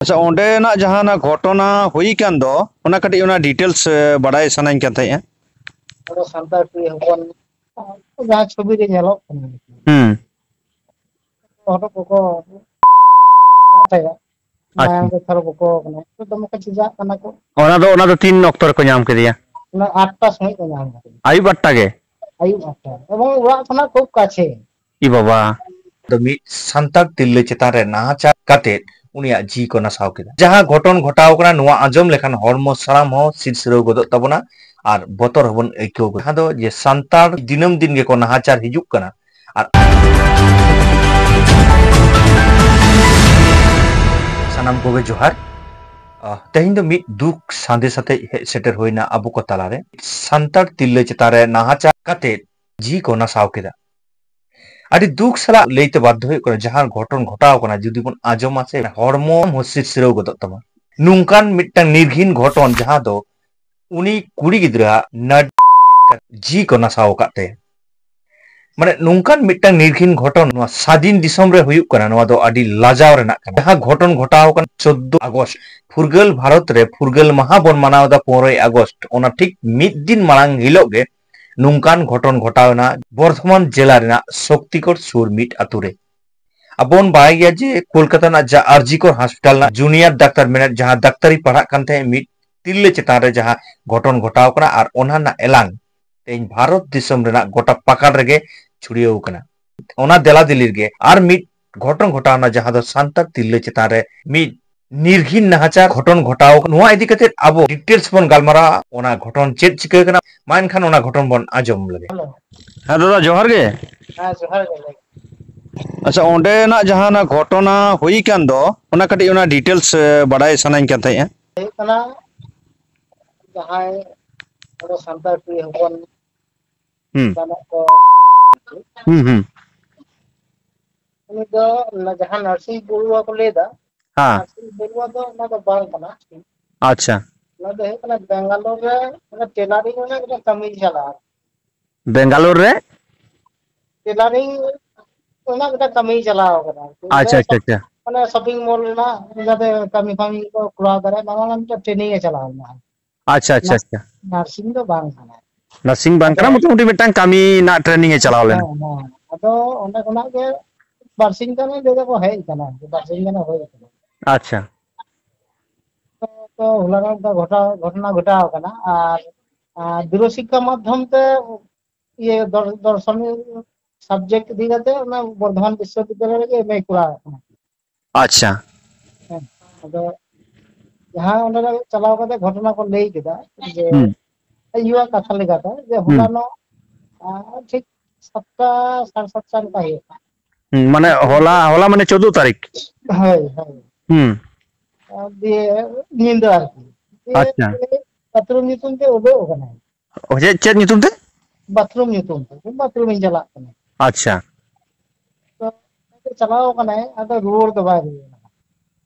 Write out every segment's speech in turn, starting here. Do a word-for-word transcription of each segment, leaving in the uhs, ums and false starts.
ᱟᱪᱪᱷᱟ, ᱚᱸᱰᱮᱱᱟᱜ ᱡᱟᱦᱟᱸ ᱚᱱᱟ ᱜᱷᱚᱴᱚᱱᱟ ᱦᱩᱭ ᱠᱟᱱ ᱫᱚ, ᱚᱱᱟ ᱠᱟᱹᱴᱤᱡ ᱚᱱᱟ details, ᱮ, ᱵᱟᱰᱟᱭ ᱥᱟᱱᱟᱧ ᱠᱟᱱ ᱛᱟᱦᱮᱸᱜᱼᱟ᱾ ᱟᱵᱚ ᱥᱟᱱᱛᱟᱲ ᱠᱩᱲᱤ ᱦᱚᱯᱚᱱ ᱡᱟᱦᱟᱸ ᱪᱷᱚᱵᱤ ᱨᱮ ᱧᱮᱞᱚᱜ ᱠᱟᱱᱟ, ᱦᱩᱸ᱾ ᱦᱚᱴᱚᱜ ᱠᱚᱠᱚ ᱛᱟᱭᱟ, ᱟᱪᱪᱷᱟ᱾ ᱢᱟᱭᱟᱝ ᱠᱚ ᱪᱷᱚᱞᱚ ᱠᱚᱠᱚ ᱠᱟᱱᱟ, ᱫᱚᱢᱮ ᱠᱚ ᱪᱮᱸᱡᱟᱜ ᱠᱟᱱᱟ ᱠᱚ᱾ ᱚᱱᱟ ᱫᱚ, ᱚᱱᱟ ᱫᱚ ᱛᱤᱱ ᱚᱠᱛᱚ ᱨᱮᱠᱚ ᱧᱟᱢ ᱠᱮᱫᱮᱭᱟ? ᱚᱱᱟ ᱟᱴᱴᱟ ᱥᱚᱢᱚᱭ ᱠᱚ ᱧᱟᱢ ᱠᱮᱫᱮᱭᱟ᱾ ᱟᱹᱭᱩᱵ ᱟᱴᱴᱟ ᱜᱮ? ᱟᱹᱭᱩᱵ ᱟᱴᱴᱟ, ᱮᱵᱚᱝ ᱚᱲᱟᱜ ᱠᱷᱚᱱᱟᱜ ᱠᱷᱩᱵ ᱠᱟᱪᱷᱮ᱾ ᱤ ᱵᱟᱵᱟ᱾ ᱫᱚ ᱢᱤᱫ ᱥᱟᱱᱛᱟᱲ ᱛᱤᱨᱞᱟᱹ ᱪᱮᱛᱟᱱ ᱨᱮ ᱱᱟᱦᱟᱪᱟᱨ ᱠᱟᱛᱮ ᱩᱱᱤᱭᱟᱜ ᱡᱤᱣᱤ ᱠᱚ ᱱᱟᱥᱟᱣ ᱠᱮᱫᱟ᱾ ᱡᱟᱦᱟᱸ ᱜᱷᱚᱴᱚᱱ ᱜᱷᱚᱴᱟᱣ ᱠᱟᱱᱟ, ᱱᱚᱣᱟ ᱟᱸᱡᱚᱢ ᱞᱮᱠᱷᱟᱱ ᱦᱚᱲᱢᱚ ᱥᱟᱱᱟᱢ ᱦᱚᱸ ᱥᱤᱨᱥᱤᱨᱟᱹᱣ ᱜᱚᱫᱚᱜ ᱛᱟᱵᱚᱱᱟ ᱟᱨ ᱵᱚᱛᱚᱨ ᱦᱚᱸᱵᱚᱱ ᱟᱹᱭᱠᱟᱹᱣ ᱜᱚᱫᱟ᱾ ᱡᱟᱦᱟᱸ ᱫᱚ ᱡᱮ ᱥᱟᱱᱛᱟᱲ ᱫᱤᱱᱟᱹᱢ ᱫᱤᱱ ᱜᱮᱠᱚ ᱱᱟᱦᱟᱪᱟᱨ ᱦᱤᱡᱩᱜ ᱠᱟᱱᱟ᱾ ᱟᱨ ᱥᱟᱱᱟᱢ ᱠᱚᱜᱮ ᱡᱚᱦᱟᱨ᱾ ᱟᱦ, ᱛᱮᱦᱮᱧ ᱫᱚ ᱢᱤᱫ ᱫᱩᱠ ᱥᱟᱸᱫᱮᱥ ᱟᱛᱮ ᱦᱮᱡ ᱥᱮᱴᱮᱨ ᱦᱩᱭᱱᱟ ᱟᱵᱚ ᱠᱚ ᱛᱟᱞᱟᱨᱮ᱾ ᱥᱟᱱᱛᱟᱲ ᱛᱤᱨᱞᱟᱹ ᱪᱮᱛᱟᱱ ᱨᱮ ᱱᱟᱦᱟᱪᱟᱨ ᱠᱟᱛᱮ ᱡᱤᱣᱤ ᱠᱚ ᱱᱟᱥᱟᱣ ᱠᱮᱫᱟ᱾ ᱟᱹᱰᱤ ᱫᱩᱠ ᱥᱟᱞᱟᱜ ᱞᱟᱹᱭᱛᱮ ᱵᱟᱫᱽᱫᱷᱚ ᱦᱩᱭᱩᱜ ᱠᱟᱱᱟ, ᱡᱟᱦᱟᱸ ᱜᱷᱚᱴᱚᱱ ᱜᱷᱚᱴᱟᱣ ᱠᱟᱱᱟ, ᱡᱩᱫᱤ ᱵᱚᱱ ᱟᱸᱡᱚᱢᱟ ᱥᱮ, ᱦᱚᱲᱢᱚ ᱦᱚᱸ ᱥᱤᱨᱥᱤᱨᱟᱹᱣ ᱜᱚᱫᱚᱜ ᱛᱟᱢᱟ᱾ ᱱᱚᱝᱠᱟᱱ ᱢᱤᱫᱴᱟᱝ ᱱᱤᱨᱜᱷᱤᱱ ᱜᱷᱚᱴᱚᱱ, ᱡᱟᱦᱟᱸ ᱫᱚ ᱩᱱᱤ ᱠᱩᱲᱤ ᱜᱤᱫᱽᱨᱟᱹᱣᱟᱜ ᱱᱟᱰ-, ᱡᱤᱣᱤ ᱠᱚ ᱱᱟᱥᱟᱣ ᱟᱠᱟᱫ ᱛᱟᱭᱟ᱾ ᱢᱟᱱᱮ, ᱱᱚᱝᱠᱟᱱ ᱢᱤᱫᱴᱟᱝ ᱱᱤᱨᱜᱷᱤᱱ ᱜᱷᱚᱴᱚᱱ ᱱᱚᱣᱟ ᱥᱟᱹᱫᱷᱤᱱ ᱫᱤᱥᱚᱢ ᱨᱮ ᱦᱩᱭᱩᱜ ᱠᱟᱱᱟ, ᱱᱚᱣᱟ ᱫᱚ ᱟᱹᱰᱤ ᱞᱟᱡᱟᱣ ᱨᱮᱱᱟᱜ ᱠᱟᱱᱟ᱾ ᱡᱟᱦᱟᱸ ᱜᱷᱚᱴᱚᱱ ᱜᱷᱚᱴᱟᱣ ᱟᱠᱟᱱᱟ ᱪᱳᱫᱫᱳ ᱟᱜᱚᱥᱴ, ᱯᱷᱩᱨᱜᱟᱹᱞ ᱵᱷᱟᱨᱚᱛ ᱨᱮ ᱯᱷᱩᱨᱜᱟᱹᱞ ᱢᱟᱦᱟ ᱵᱚᱱ ᱢᱟᱱᱟᱣ ᱮᱫᱟ ᱯᱚᱱᱨᱚᱭ ᱟᱜᱚᱥᱴ, ᱚᱱᱟ ᱴᱷᱤᱠ ᱢᱤᱫ ᱫᱤᱱ ᱢᱟᱲᱟᱝ ᱦᱤᱞᱳᱜ ᱜᱮ ᱱᱚᱝᱠᱟᱱ ᱜᱷᱚᱴᱚᱱ ᱜᱷᱚᱴᱟᱣ ᱮᱱᱟ ᱵᱚᱨᱫᱷᱚᱢᱟᱱ ᱡᱮᱞᱟ ᱨᱮᱱᱟᱜ ᱥᱚᱠᱛᱤᱜᱚᱲ ᱥᱩᱨ ᱢᱤᱫ ᱟᱛᱳ ᱨᱮ᱾ ᱟᱵᱚ ᱵᱚᱱ ᱵᱟᱲᱟᱭ ᱜᱮᱭᱟ ᱡᱮ ᱠᱳᱞᱠᱟᱛᱟ ᱨᱮᱱᱟᱜ ᱡᱟ ᱟᱨ ᱡᱤ ᱠᱚᱨ ᱦᱟᱥᱯᱤᱴᱟᱞ ᱨᱮᱱᱟᱜ ᱡᱩᱱᱤᱭᱟᱨ ᱰᱟᱠᱛᱟᱨ ᱢᱮᱱᱮᱫ ᱡᱟᱦᱟᱸ ᱰᱟᱠᱛᱟᱨᱤ ᱯᱟᱲᱦᱟᱜ ᱠᱟᱱ ᱛᱟᱦᱮᱸᱫ, ᱢᱤᱫ ᱛᱤᱨᱞᱟᱹ ᱪᱮᱛᱟᱱ ᱨᱮ ᱡᱟᱦᱟᱸ ᱜᱷᱚᱴᱚᱱ ᱜᱷᱚᱴᱟᱣ ᱠᱟᱱᱟ ᱟᱨ ᱚᱱᱟ ᱨᱮᱱᱟᱜ ᱮᱞᱟᱝ ᱛᱮᱦᱮᱧ ᱵᱷᱟᱨᱚᱛ ᱫᱤᱥᱚᱢ ᱨᱮᱱᱟᱜ ᱜᱚᱴᱟ ᱯᱟᱠᱟᱲ ᱨᱮᱜᱮ ᱪᱷᱩᱲᱭᱟᱹᱣ ᱠᱟᱱᱟ᱾ ᱚᱱᱟ ᱫᱮᱞᱟ ᱫᱤᱞᱤ ᱨᱮᱜᱮ ᱟᱨ ᱢᱤᱫ ᱜᱷᱚᱴᱚᱱ ᱜᱷᱚᱴᱟᱣ ᱮᱱᱟ, ᱡᱟᱦᱟᱸ ᱫᱚ ᱥᱟᱱᱛᱟᱲ ᱛᱤᱨᱞᱟᱹ ᱪᱮᱛᱟᱱ ᱨᱮ ᱢᱤᱫ ᱱᱤᱨᱜᱷᱤᱱ ᱱᱟᱦᱟᱪᱟᱨ ᱜᱷᱚᱴᱚᱱ ᱜᱷᱚᱴᱟᱣ ᱠᱟᱱᱟ᱾ ᱱᱚᱣᱟ ᱤᱫᱤ ᱠᱟᱛᱮ ᱟᱵᱚ details ᱵᱚᱱ ᱜᱟᱞᱢᱟᱨᱟᱣᱟ, ᱚᱱᱟ ᱜᱷᱚᱴᱚᱱ ᱪᱮᱫ ᱪᱤᱠᱟᱹ ᱠᱟᱱᱟ᱾ ᱢᱟ ᱮᱱᱠᱷᱟᱱ ᱚᱱᱟ ᱜᱷᱚᱴᱚᱱ ᱵᱚᱱ ᱟᱸᱡᱚᱢ ᱞᱮᱜᱮ᱾ ᱦᱮᱞᱳ᱾ ᱦᱮᱸ ᱫᱟᱫᱟ, ᱡᱚᱦᱟᱨ ᱜᱮ᱾ ᱦᱮᱸ, ᱡᱚᱦᱟᱨ ᱜᱮ, ᱞᱟᱹᱭ ᱵᱤᱱ᱾ ᱟᱪᱪᱷᱟ, ᱚᱸᱰᱮᱱᱟᱜ ᱡᱟᱦᱟᱸ ᱚᱱᱟ ᱜᱷᱚᱴᱚᱱᱟ ᱦᱩᱭ ᱠᱟᱱ ᱫᱚ, ᱚᱱᱟ ᱠᱟᱹᱴᱤᱡ ᱚᱱᱟ details, ᱮ, ᱵᱟᱰᱟᱭ ᱥᱟᱱᱟᱧ ᱠᱟᱱ ᱛᱟᱦᱮᱸᱜᱼᱟ᱾ ᱦᱩᱭᱩᱜ ᱠᱟᱱᱟ, ᱡᱟᱦᱟᱸᱭ ᱟᱵᱚ ᱥᱟᱱᱛᱟᱲ ᱠᱩᱲᱤ ᱦᱚᱯᱚᱱ ᱦᱩᱸ᱾ ᱜᱟᱱᱚᱜ ᱠᱚ᱾ ᱦᱩᱸ, ᱦᱩᱸ᱾ ᱩᱱᱤ ᱫᱚ ᱚᱱᱟ ᱡᱟᱦᱟᱸ ᱱᱟᱨᱥᱤᱝ ᱯᱟᱹᱣᱨᱟᱹ ᱠᱚ ᱞᱟᱹᱭ ᱮᱫᱟ, ᱦᱮᱸ᱾ ᱱᱟᱨᱥᱤᱝ ᱯᱟᱹᱣᱨᱟᱹ ᱫᱚ ᱚᱱᱟ ᱫᱚ ᱵᱟᱝ ᱠᱟᱱᱟ᱾ ᱟᱪᱪᱷᱟ᱾ ᱚᱱᱟ ᱫᱚ ᱦᱩᱭᱩᱜ ᱠᱟᱱᱟ ᱵᱮᱝᱜᱟᱞᱳᱨ ᱨᱮ ᱚᱱᱟ ᱴᱮᱞᱟᱨᱤᱝ ᱨᱮᱱᱟᱜ ᱢᱤᱫᱴᱟᱝ ᱠᱟᱹᱢᱤ ᱪᱟᱞᱟᱜᱼᱟ᱾ ᱵᱮᱝᱜᱟᱞᱳᱨ ᱨᱮ? ᱴᱮᱞᱟᱨᱤᱝ ᱨᱮᱱᱟᱜ ᱢᱤᱫᱴᱟᱝ ᱠᱟᱹᱢᱤ ᱪᱟᱞᱟᱣ ᱠᱟᱱᱟ᱾ ᱟᱪᱪᱷᱟ, ᱟᱪᱪᱷᱟ, ᱟᱪᱪᱷᱟ᱾ ᱢᱟᱱᱮ ᱥᱚᱯᱤᱝ ᱢᱚᱞ ᱨᱮᱱᱟᱜ ᱡᱟᱛᱮ ᱠᱟᱹᱢᱤ ᱠᱟᱹᱢᱤ ᱠᱚ ᱠᱚᱨᱟᱣ ᱫᱟᱲᱮᱭᱟᱜ ᱢᱟ, ᱚᱱᱟ ᱢᱤᱫᱴᱮᱱ ᱴᱨᱮᱱᱤᱝ ᱮ ᱪᱟᱞᱟᱣ ᱞᱮᱱᱟ᱾ ᱟᱪᱪᱷᱟ, ᱟᱪᱪᱷᱟ, ᱱᱟᱨ-, ᱟᱪᱪᱷᱟ᱾ ᱱᱟᱨᱥᱤᱝ ᱫᱚ ᱵᱟᱝ ᱠᱟᱱᱟ᱾ ᱱᱟᱨᱥᱤᱝ ᱵᱟᱝ ᱟᱫᱚ ᱠᱟᱱᱟ, ᱢᱚᱴᱟᱢᱩᱴᱤ ᱢᱤᱫᱴᱟᱝ ᱠᱟᱹᱢᱤ ᱨᱮᱱᱟᱜ ᱴᱨᱮᱱᱤᱝ ᱮ ᱪᱟᱞᱟᱣ ᱞᱮᱱᱟ᱾ ᱦᱮᱸ, ᱦᱮᱸ᱾ ᱟᱫᱚ ᱚᱸᱰᱮ ᱠᱷᱚᱱᱟᱜ ᱜᱮ ᱵᱟᱨᱥᱤᱧ ᱜᱟᱱ ᱞᱟᱹᱭ ᱫᱟᱠᱚ ᱦᱮᱡ ᱟᱠᱟᱱᱟ, ᱵᱟᱨᱥᱤᱧ ᱜᱟᱱ ᱦᱩᱭ ᱟᱠᱟᱱᱟ᱾ ᱟᱪᱪᱷᱟ᱾ ᱛᱚ, ᱛᱚ ᱦᱚᱞᱟᱱᱚᱜ ᱚᱱᱠᱟ ᱜᱷᱚᱴᱟᱣ, ᱜᱷᱚᱴᱚᱱᱟ ᱜᱷᱚᱴᱟᱣ ᱟᱠᱟᱱᱟ᱾ ᱟᱨ, ᱟᱨ ᱫᱩᱨᱚ ᱥᱤᱠᱠᱷᱟ ᱢᱟᱫᱽᱫᱷᱚᱢ ᱛᱮ ᱤᱭᱟᱹ ᱫᱚᱨ-, ᱫᱚᱨᱥᱚᱱᱤ subject ᱤᱫᱤ ᱠᱟᱛᱮ ᱚᱱᱟ ᱵᱚᱨᱫᱷᱚᱢᱟᱱ ᱵᱤᱥᱥᱚᱵᱤᱫᱽᱫᱟᱞᱚᱭ ᱨᱮᱜᱮ ᱮᱢ ᱮ ᱠᱚᱨᱟᱣ ᱟᱠᱟᱱᱟ᱾ ᱟᱪᱪᱷᱟ᱾ ᱦᱮᱸ, ᱟᱫᱚ ᱡᱟᱦᱟᱸ ᱚᱸᱰᱮ ᱪᱟᱞᱟᱣ ᱠᱟᱛᱮ ᱜᱷᱚᱴᱚᱱᱟ ᱠᱚ ᱞᱟᱹᱭ ᱠᱮᱫᱟ, ᱡᱮ ᱦᱩᱸ᱾ ᱟᱭᱳᱣᱟᱜ ᱠᱟᱛᱷᱟ ᱞᱮᱠᱟᱛᱮ, ᱡᱮ ᱦᱩᱸ᱾ ᱦᱚᱞᱟᱱᱚᱜ, ᱟᱸ, ᱴᱷᱤᱠ ᱥᱟᱛᱴᱟ, ᱥᱟᱲᱮ ᱥᱟᱛᱴᱟ ᱞᱮᱠᱟ ᱦᱩᱭᱩᱜᱼᱟ᱾ ᱦᱩᱸ, ᱢᱟᱱᱮ ᱦᱚᱞᱟ, ᱦᱚᱞᱟ ᱢᱟᱱᱮ ᱪᱳᱫᱽᱫᱳ ᱛᱟᱹᱨᱤᱠᱷ? ᱦᱳᱭ, ᱦᱳᱭ᱾ ᱦᱩᱸ᱾ ᱟᱨ ᱫᱤᱭᱮ ᱧᱤᱫᱟᱹ ᱟᱨᱠᱤ᱾ ᱫᱤᱭᱮ ᱟᱪᱪᱷᱟ᱾ ᱵᱟᱛᱷᱨᱩᱢ ᱧᱩᱛᱩᱢ ᱛᱮ ᱩᱰᱩᱠ ᱟᱠᱟᱱᱟᱭ᱾ ᱚ, ᱪᱮᱫ, ᱪᱮᱫ ᱧᱩᱛᱩᱢ ᱛᱮ? ᱵᱟᱛᱷᱨᱩᱢ ᱧᱩᱛᱩᱢ ᱛᱮ, ᱵᱟᱛᱷᱨᱩᱢᱤᱧ ᱪᱟᱞᱟᱜ ᱠᱟᱱᱟ᱾ ᱟᱪᱪᱷᱟ᱾ ᱛᱚ, ᱪᱟᱞᱟᱣ ᱠᱟᱱᱟᱭ, ᱟᱫᱚ ᱨᱩᱣᱟᱹᱲ ᱫᱚ ᱵᱟᱭ ᱨᱩᱣᱟᱹᱲ ᱠᱟᱱᱟ᱾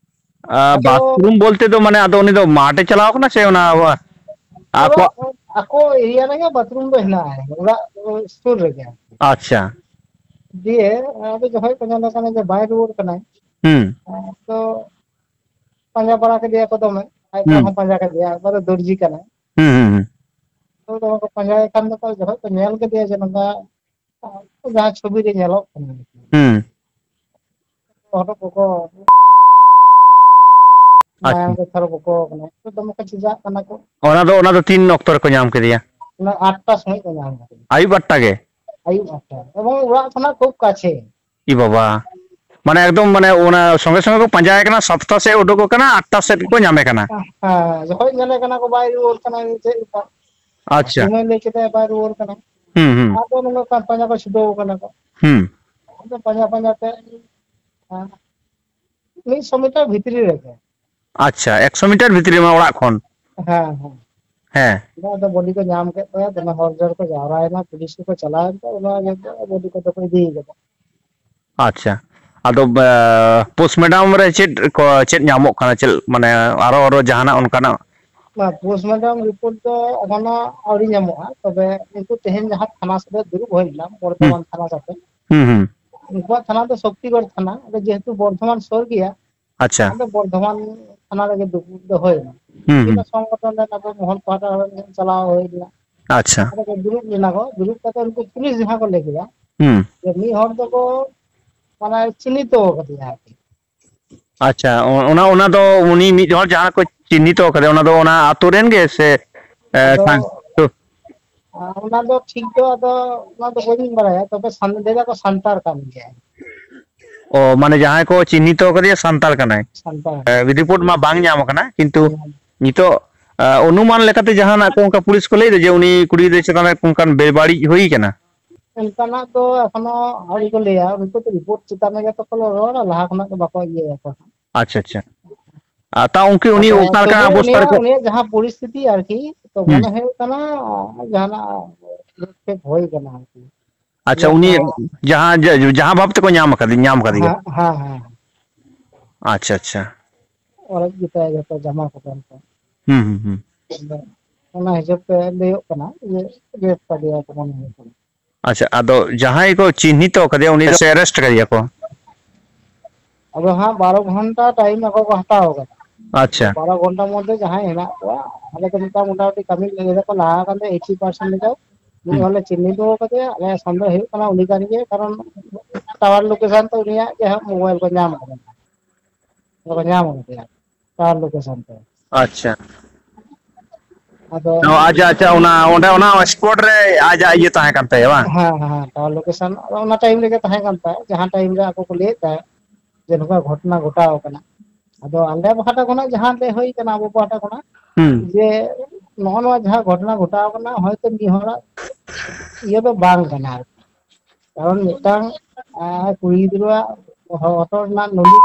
ᱟ, ᱟᱫᱚ ᱵᱟᱛᱷᱨᱩᱢ ᱵᱚᱞᱛᱮ ᱫᱚ ᱢᱟᱱᱮ ᱟᱫᱚ ᱩᱱᱤ ᱫᱚ ᱢᱟᱴᱷ ᱮ ᱪᱟᱞᱟᱣ ᱠᱟᱱᱟ ᱥᱮ ᱚᱱᱟ ᱟᱠᱚᱣᱟᱜ? ᱚᱲᱟᱜ, ᱟᱠᱚ ᱮᱨᱤᱭᱟ ᱨᱮᱜᱮ ᱵᱟᱛᱷᱨᱩᱢ ᱫᱚ ᱦᱮᱱᱟᱜᱼᱟ, ᱚᱲᱟᱜ ᱥᱩᱨ ᱨᱮᱜᱮ᱾ ᱟᱪᱪᱷᱟ᱾ ᱫᱤᱭᱮ ᱟᱫᱚ ᱡᱚᱠᱷᱚᱡ ᱠᱚ ᱧᱮᱞᱮ ᱠᱟᱱᱟ ᱡᱮ ᱵᱟᱭ ᱨᱩᱣᱟᱹᱲ ᱠᱟᱱᱟᱭ, ᱦᱩᱸ᱾ ᱛᱚ ᱯᱟᱸᱡᱟ ᱵᱟᱲᱟ ᱠᱮᱫᱮᱭᱟ ᱠᱚ ᱫᱚᱢᱮ, ᱟᱡ ᱵᱟᱵᱟ ᱦᱩᱸ᱾ ᱦᱚᱸ ᱯᱟᱸᱡᱟ ᱠᱮᱫᱮᱭᱟ, ᱚᱠᱚᱭ ᱫᱚ ᱫᱚᱨᱡᱤ ᱠᱟᱱᱟᱭ᱾ ᱦᱩᱸ, ᱦᱩᱸ, ᱦᱩᱸ᱾ ᱛᱚ ᱫᱚᱢᱮ ᱠᱚ ᱯᱟᱸᱡᱟᱭᱮ ᱠᱟᱱ ᱫᱚᱠᱚ, ᱡᱚᱠᱷᱚᱡ ᱠᱚ ᱧᱮᱞ ᱠᱮᱫᱮᱭᱟ ᱡᱮ ᱱᱚᱝᱠᱟ ᱡᱟᱦᱟᱸ ᱪᱷᱚᱵᱤ ᱨᱮ ᱧᱮᱞᱚᱜ ᱠᱟᱱᱟ᱾ ᱦᱩᱸ᱾ ᱦᱚᱴᱚᱜ ᱠᱚᱠᱚ, ᱢᱟᱭᱟᱝ ᱟᱪᱪᱷᱟ᱾ ᱠᱚ ᱛᱷᱚᱨ ᱠᱚᱠᱚ ᱠᱟᱱᱟ᱾ ᱫᱚᱢᱮ ᱠᱚ ᱪᱮᱸᱡᱟᱜ ᱠᱟᱱᱟ ᱠᱚ᱾ ᱚᱱᱟ ᱫᱚ, ᱚᱱᱟ ᱫᱚ ᱛᱤᱱ ᱚᱠᱛᱚ ᱨᱮᱠᱚ ᱧᱟᱢ ᱠᱮᱫᱮᱭᱟ? ᱚᱱᱟ ᱟᱴ ᱴᱟ ᱥᱚᱢᱚᱭ ᱠᱚ ᱧᱟᱢ ᱠᱮᱫᱮᱭᱟ᱾ ᱟᱹᱭᱩᱵ ᱟᱴ ᱴᱟ ᱜᱮ? ᱟᱹᱭᱩᱵ ᱟᱴ ᱴᱟ᱾ ᱮᱵᱚᱝ ᱚᱲᱟᱜ ᱠᱷᱚᱱᱟᱜ ᱠᱷᱩᱵ ᱠᱟᱪᱷᱮ᱾ ᱤ ᱵᱟᱵᱟ᱾ ᱢᱟᱱᱮ ᱮᱠᱫᱚᱢ ᱢᱟᱱᱮ ᱚᱱᱟ ᱥᱚᱸᱜᱮ ᱥᱚᱸᱜᱮ ᱠᱚ ᱯᱟᱸᱡᱟᱭᱮ ᱠᱟᱱᱟ, ᱥᱟᱛᱴᱟ ᱥᱮᱫ ᱩᱰᱩᱠᱚᱜ ᱠᱟᱱᱟ, ᱟᱴ ᱴᱟ ᱥᱮᱫ ᱠᱚ ᱧᱟᱢᱮ ᱠᱟᱱᱟ᱾ ᱦᱮᱸ, ᱡᱚᱠᱷᱚᱱ ᱧᱮᱞᱮ ᱠᱟᱱᱟ ᱠᱚ ᱵᱟᱭ ᱨᱩᱣᱟᱹᱲ ᱠᱟᱱᱟ, ᱪᱮᱫ ᱞᱮᱠᱟ? ᱟᱪᱪᱷᱟ᱾ ᱥᱤᱢᱟᱹᱭ ᱞᱟᱹᱭ ᱠᱮᱫᱟᱭ ᱵᱟᱭ ᱨᱩᱣᱟᱹᱲ ᱠᱟᱱᱟ᱾ ᱦᱩᱸ, ᱦᱩᱸ᱾ ᱟᱫᱚ ᱱᱚᱝᱠᱟ ᱯᱟᱸᱡᱟ ᱠᱚ ᱪᱷᱩᱴᱟᱹᱣ ᱠᱟᱱᱟ ᱠᱚ᱾ ᱦᱩᱸ᱾ ᱟᱫᱚ ᱯᱟᱸᱡᱟ ᱯᱟᱸᱡᱟ ᱛᱮ, ᱦᱮᱸ, ᱢᱤᱫᱥᱚ ᱢᱤᱴᱟᱨ ᱵᱷᱤᱛᱨᱤ ᱨᱮᱜᱮ᱾ ᱟᱪᱪᱷᱟ, ᱮᱠᱥᱚ ᱢᱤᱴᱟᱨ ᱵᱷᱤᱛᱨᱤ ᱨᱮ ᱚᱲᱟᱜ ᱠᱷᱚᱱ? ᱦᱮᱸ, ᱦᱮᱸ᱾ ᱦᱮᱸ᱾ ᱟᱫᱚ ᱵᱚᱰᱤ ᱠᱚ ᱧᱟᱢ ᱠᱮᱫ ᱛᱟᱭᱟ, ᱫᱚᱢᱮ ᱦᱚᱲ ᱡᱚᱲ ᱠᱚ ᱡᱟᱣᱨᱟᱭᱮᱱᱟ, ᱯᱩᱞᱤᱥ ᱠᱚᱠᱚ ᱪᱟᱞᱟᱣᱮᱱ ᱛᱮ ᱚᱱᱟ ᱤᱭᱟᱹ ᱛᱮ ᱵᱚᱰᱤ ᱠᱚᱫᱚ ᱠᱚ ᱤᱫᱤ ᱠᱟᱫᱟ᱾ ᱟᱪᱪᱷᱟ᱾ ᱟᱫᱚ, ᱮ, ᱯᱳᱥᱴᱢᱚᱨᱴᱮᱢ ᱨᱮ ᱪᱮᱫ ᱠᱚ, ᱪᱮᱫ ᱧᱟᱢᱚᱜ ᱠᱟᱱᱟ? ᱪᱮᱫ, ᱢᱟᱱᱮ, ᱟᱨᱚ, ᱟᱨᱚ ᱡᱟᱦᱟᱱᱟᱜ ᱚᱱᱠᱟᱱᱟᱜ? ᱵᱟᱝ, ᱯᱳᱥᱴᱢᱚᱨᱴᱮᱢ ᱨᱤᱯᱳᱨᱴ ᱫᱚ ᱮᱠᱷᱚᱱᱳ ᱟᱹᱣᱨᱤ ᱧᱟᱢᱚᱜᱼᱟ᱾ ᱛᱚᱵᱮ ᱩᱱᱠᱩ ᱛᱮᱦᱮᱧ ᱡᱟᱦᱟᱸ ᱛᱷᱟᱱᱟ ᱥᱟᱛᱮ ᱫᱩᱲᱩᱵ ᱦᱩᱭ ᱞᱮᱱᱟ, ᱦᱩᱸ᱾ ᱵᱚᱨᱫᱷᱚᱢᱟᱱ ᱛᱷᱟᱱᱟ ᱥᱟᱛᱮ, ᱦᱩᱸ, ᱦᱩᱸ᱾ ᱩᱱᱠᱩᱣᱟᱜ ᱛᱷᱟᱱᱟ ᱫᱚ ᱥᱚᱠᱛᱤᱜᱚᱲ ᱛᱷᱟᱱᱟ, ᱟᱫᱚ ᱡᱮᱦᱮᱛᱩ ᱵᱚᱨᱫᱷᱚᱢᱟᱱ ᱥᱩᱨ ᱜᱮᱭᱟ, ᱟᱪᱪᱷᱟ᱾ ᱟᱫᱚ ᱵᱚᱨᱫᱷᱚᱢᱟᱱ ᱛᱷᱟᱱᱟ ᱨᱮᱜᱮ ᱫᱩᱯᱲᱩᱵ ᱫᱚ ᱦᱩᱭᱱᱟ᱾ ᱦᱩᱸ, ᱦᱩᱸ᱾ ᱥᱚᱝᱜᱚᱴᱷᱚᱱ ᱨᱮᱱ ᱟᱵᱚ ᱢᱚᱦᱚᱞ ᱯᱟᱦᱴᱟ ᱦᱚᱲ ᱪᱟᱞᱟᱣ ᱦᱩᱭ ᱞᱮᱱᱟ᱾ ᱟᱪᱪᱷᱟ᱾ ᱟᱫᱚ ᱠᱚ ᱫᱩᱲᱩᱵ ᱞᱮᱱᱟ ᱠᱚ, ᱫᱩᱲᱩᱵ ᱠᱟᱛᱮ ᱩᱱᱠᱩ ᱯᱩᱞᱤᱥ ᱡᱟᱦᱟᱸ ᱠᱚ ᱞᱟᱹᱭ ᱠᱮᱫᱟ, ᱦᱩᱸ᱾ ᱡᱮ ᱢᱤᱫ ᱦᱚᱲ ᱫᱚᱠᱚ ᱢᱟᱱᱮ ᱪᱤᱱᱦᱤᱛᱚ ᱠᱟᱫᱮᱭᱟ ᱟᱨᱠᱤ᱾ ᱟᱪᱪᱷᱟ, ᱚ-, ᱚᱱᱟ, ᱚᱱᱟ ᱫᱚ ᱩᱱᱤ ᱢᱤᱫ ᱦᱚᱲ ᱡᱟᱦᱟᱸ ᱠᱚ ᱪᱤᱱᱦᱤᱛᱚ ᱠᱟᱫᱮ, ᱚᱱᱟ ᱫᱚ ᱚᱱᱟ ᱟᱛᱳ ᱨᱮᱱ ᱜᱮ ᱥᱮ, ᱮ, ᱟᱫᱚ ᱥᱟᱝ-, ᱛᱚ? ᱟᱨ ᱚᱱᱟ ᱫᱚ ᱴᱷᱤᱠ ᱫᱚ ᱟᱫᱚ ᱚᱱᱟ ᱫᱚ ᱵᱟᱹᱧ ᱵᱟᱲᱟᱭᱟ, ᱛᱚᱵᱮ ᱥᱟᱱ-, ᱞᱟᱹᱭ ᱫᱟᱠᱚ ᱥᱟᱱᱛᱟᱲ ᱠᱟᱱ ᱜᱮᱭᱟᱭ᱾ ᱚ, ᱢᱟᱱᱮ ᱡᱟᱦᱟᱸᱭ ᱠᱚ ᱪᱤᱱᱦᱤᱛᱚ ᱠᱟᱫᱮᱭᱟ ᱥᱟᱱᱛᱟᱲ ᱠᱟᱱᱟᱭ᱾ ᱥᱟᱱᱛᱟᱲ᱾ ᱮ, ᱨᱤᱯᱳᱨᱴ ᱢᱟ ᱵᱟᱝ ᱧᱟᱢ ᱟᱠᱟᱱᱟ, ᱠᱤᱱᱛᱩ ᱦᱮᱸ᱾ ᱱᱤᱛᱚᱜ, ᱮ, ᱚᱱᱩᱢᱟᱱ ᱞᱮᱠᱟᱛᱮ ᱡᱟᱦᱟᱱᱟᱜ ᱠᱚ ᱚᱱᱠᱟ ᱯᱩᱞᱤᱥ ᱠᱚ ᱞᱟᱹᱭ ᱫᱟ ᱡᱮ ᱩᱱᱤ ᱠᱩᱲᱤ ᱜᱤᱫᱽᱨᱟᱹ ᱪᱮᱛᱟᱱ ᱨᱮ ᱚᱱᱠᱟᱱ ᱵᱮᱵᱟᱹᱲᱤᱡ ᱦᱩᱭ ᱠᱟᱱᱟ? ᱚᱱᱠᱟᱱᱟᱜ ᱫᱚ ᱮᱠᱷᱚᱱᱳ ᱟᱹᱣᱨᱤ ᱠᱚ ᱞᱟᱹᱭᱟ, ᱩᱱᱠᱩ ᱫᱚ ᱨᱤᱯᱳᱨᱴ ᱪᱮᱛᱟᱱ ᱨᱮᱜᱮ ᱛᱚ ᱠᱚ ᱨᱚᱲᱟ, ᱞᱟᱦᱟ ᱠᱷᱚᱱᱟᱜ ᱫᱚ ᱵᱟᱠᱚ ᱤᱭᱟᱹᱭᱟᱠᱚ᱾ ᱟᱪᱪᱷᱟ, ᱟᱪᱪᱷᱟ᱾ ᱟᱨ ᱛᱟᱣ ᱩᱱᱠᱤ-, ᱩᱱᱤ ᱟᱫᱚ ᱚᱠᱟ ᱞᱮᱠᱟ ᱛᱚᱵᱮ ᱚᱵᱚᱥᱛᱟ ᱩᱱᱤᱭᱟᱜ, ᱨᱮᱠᱚ ᱩᱱᱤᱭᱟᱜ ᱡᱟᱦᱟᱸ ᱯᱚᱨᱤᱥᱛᱷᱤᱛᱤ ᱟᱨᱠᱤ, ᱛᱚ ᱦᱩᱸ᱾ ᱢᱚᱱᱮ ᱦᱩᱭᱩᱜ ᱠᱟᱱᱟ ᱡᱟᱦᱟᱱᱟᱜ ᱦᱩᱭ ᱠᱟᱱᱟ ᱟᱨᱠᱤ᱾ ᱟᱪᱪᱷᱟ, ᱩᱱᱤ ᱡᱟᱦᱟᱸ ᱡᱟᱦᱟᱸ, ᱡᱟ-, ᱡᱟᱦᱟᱸ ᱵᱷᱟᱵ ᱛᱮᱠᱚ ᱧᱟᱢ ᱟᱠᱟᱫᱮ, ᱧᱟᱢ ᱟᱠᱟᱫᱮᱭᱟ᱾ ᱦᱮᱸ, ᱦᱮᱸ, ᱦᱮᱸ᱾ ᱟᱪᱪᱷᱟ, ᱟᱪᱪᱷᱟ᱾ ᱚᱲᱮᱡ ᱜᱮᱛᱟᱭᱟ ᱡᱚᱛᱚ ᱡᱟᱢᱟ ᱠᱚ ᱯᱮᱱ ᱠᱚ᱾ ᱦᱩᱸ, ᱦᱩᱸ, ᱦᱩᱸ᱾ ᱟᱫᱚ ᱚᱱᱟ ᱦᱤᱥᱟᱹᱵ ᱛᱮ ᱞᱟᱹᱭᱚᱜ ᱠᱟᱱᱟ ᱡᱮ ᱨᱮᱯ ᱠᱟᱫᱮᱭᱟ ᱠᱚ ᱢᱚᱱᱮ ᱦᱩᱭᱩᱜ ᱠᱟᱱᱟ᱾ ᱟᱪᱪᱷᱟ, ᱟᱫᱚ ᱡᱟᱦᱟᱸᱭ ᱠᱚ ᱪᱤᱱᱦᱤᱛᱚ ᱠᱟᱫᱮᱭᱟ, ᱩᱱᱤ ᱫᱚ ᱥᱮ ᱟᱨᱮᱥᱴ ᱠᱟᱫᱮᱭᱟ ᱠᱚ? ᱟᱫᱚ ᱦᱟᱸᱜ ᱵᱟᱨᱚ ᱜᱷᱚᱱᱴᱟ ᱴᱟᱭᱤᱢ ᱟᱠᱚ ᱠᱚ ᱦᱟᱛᱟᱣ ᱠᱟᱫᱟ᱾ ᱟᱪᱪᱷᱟ᱾ ᱵᱟᱨᱚ ᱜᱷᱚᱱᱴᱟ ᱢᱚᱫᱽᱫᱷᱮ ᱡᱟᱦᱟᱸᱭ ᱦᱮᱱᱟᱜ ᱠᱚᱣᱟ, ᱟᱞᱮ ᱫᱚ ᱢᱤᱫᱴᱟᱝ ᱢᱚᱴᱟᱢᱩᱴᱤ ᱠᱟᱹᱢᱤ ᱞᱟᱹᱭ ᱫᱟᱠᱚ ᱞᱟᱦᱟ ᱟᱠᱟᱱ ᱛᱮ ᱮᱭᱤᱴᱴᱤ ᱯᱟᱨᱥᱮᱱᱴ ᱞᱮᱠᱟ᱾ ᱢᱤᱫ ᱦᱩᱸ᱾ ᱦᱚᱲ ᱞᱮ ᱪᱤᱱᱦᱤᱛ ᱠᱟᱫᱮᱭᱟ, ᱟᱞᱮᱭᱟᱜ ᱥᱚᱱᱫᱮᱦ ᱦᱩᱭᱩᱜ ᱠᱟᱱᱟ ᱩᱱᱤ ᱠᱟᱱ ᱜᱮᱭᱟ, ᱠᱟᱨᱚᱱ ᱴᱟᱣᱟᱨ ᱞᱳᱠᱮᱥᱚᱱ ᱛᱮ ᱩᱱᱤᱭᱟᱜ ᱜᱮ ᱦᱟᱸᱜ ᱢᱳᱵᱟᱭᱤᱞ ᱠᱚ ᱧᱟᱢ ᱠᱟᱫᱟ᱾ ᱟᱫᱚ ᱠᱚ ᱧᱟᱢ ᱠᱟᱫᱮᱭᱟ ᱴᱟᱣᱟᱨ ᱞᱳᱠᱮᱥᱚᱱ ᱛᱮ᱾ ᱟᱪᱪᱷᱟ᱾ ᱟᱫᱚ ᱚ, ᱟᱪᱪᱷᱟ, ᱟᱪᱪᱷᱟ, ᱚᱱᱟ, ᱚᱸᱰᱮ ᱚᱱᱟ ᱥᱯᱚᱴ ᱨᱮ ᱟᱡᱟᱜ ᱤᱭᱟᱹ ᱛᱟᱦᱮᱸ ᱠᱟᱱ ᱛᱟᱭᱟ, ᱵᱟᱝ? ᱦᱮᱸ, ᱦᱮᱸ, ᱴᱟᱣᱟᱨ ᱞᱳᱠᱮᱥᱚᱱ ᱚᱱᱟ ᱴᱟᱭᱤᱢ ᱨᱮᱜᱮ ᱛᱟᱦᱮᱸ ᱠᱟᱱ ᱛᱟᱭᱟ, ᱡᱟᱦᱟᱸ ᱴᱟᱭᱤᱢ ᱨᱮ ᱟᱠᱚ ᱠᱚ ᱞᱟᱹᱭᱮᱫ ᱛᱟᱦᱮᱸᱫ ᱡᱮ ᱱᱚᱝᱠᱟ ᱜᱷᱚᱴᱚᱱᱟ ᱜᱷᱚᱴᱟᱣ ᱠᱟᱱᱟ᱾ ᱟᱫᱚ ᱟᱞᱮ ᱯᱟᱦᱴᱟ ᱠᱷᱚᱱᱟᱜ ᱡᱟᱦᱟᱸ ᱞᱟᱹᱭ ᱦᱩᱭ ᱠᱟᱱᱟ, ᱟᱵᱚ ᱯᱟᱦᱴᱟ ᱠᱷᱚᱱᱟᱜ, ᱦᱩᱸ᱾ ᱡᱮ ᱱᱚᱜᱼᱚ ᱱᱚᱣᱟ ᱡᱟᱦᱟᱸ ᱜᱷᱚᱴᱚᱱᱟ ᱜᱷᱚᱴᱟᱣ ᱠᱟᱱᱟ, ᱦᱚᱭᱛᱳ ᱢᱤᱫ ᱦᱚᱲᱟᱜ ᱤᱭᱟᱹ ᱫᱚ ᱵᱟᱝ ᱠᱟᱱᱟ ᱟᱨᱠᱤ᱾ ᱠᱟᱨᱚᱱ ᱢᱤᱫᱴᱟᱝ, ᱟᱸ, ᱠᱩᱲᱤ ᱜᱤᱫᱽᱨᱟᱹᱣᱟᱜ ᱦᱚ-, ᱦᱚᱴᱚᱜ ᱨᱮᱱᱟᱜ ᱱᱚᱞᱤ,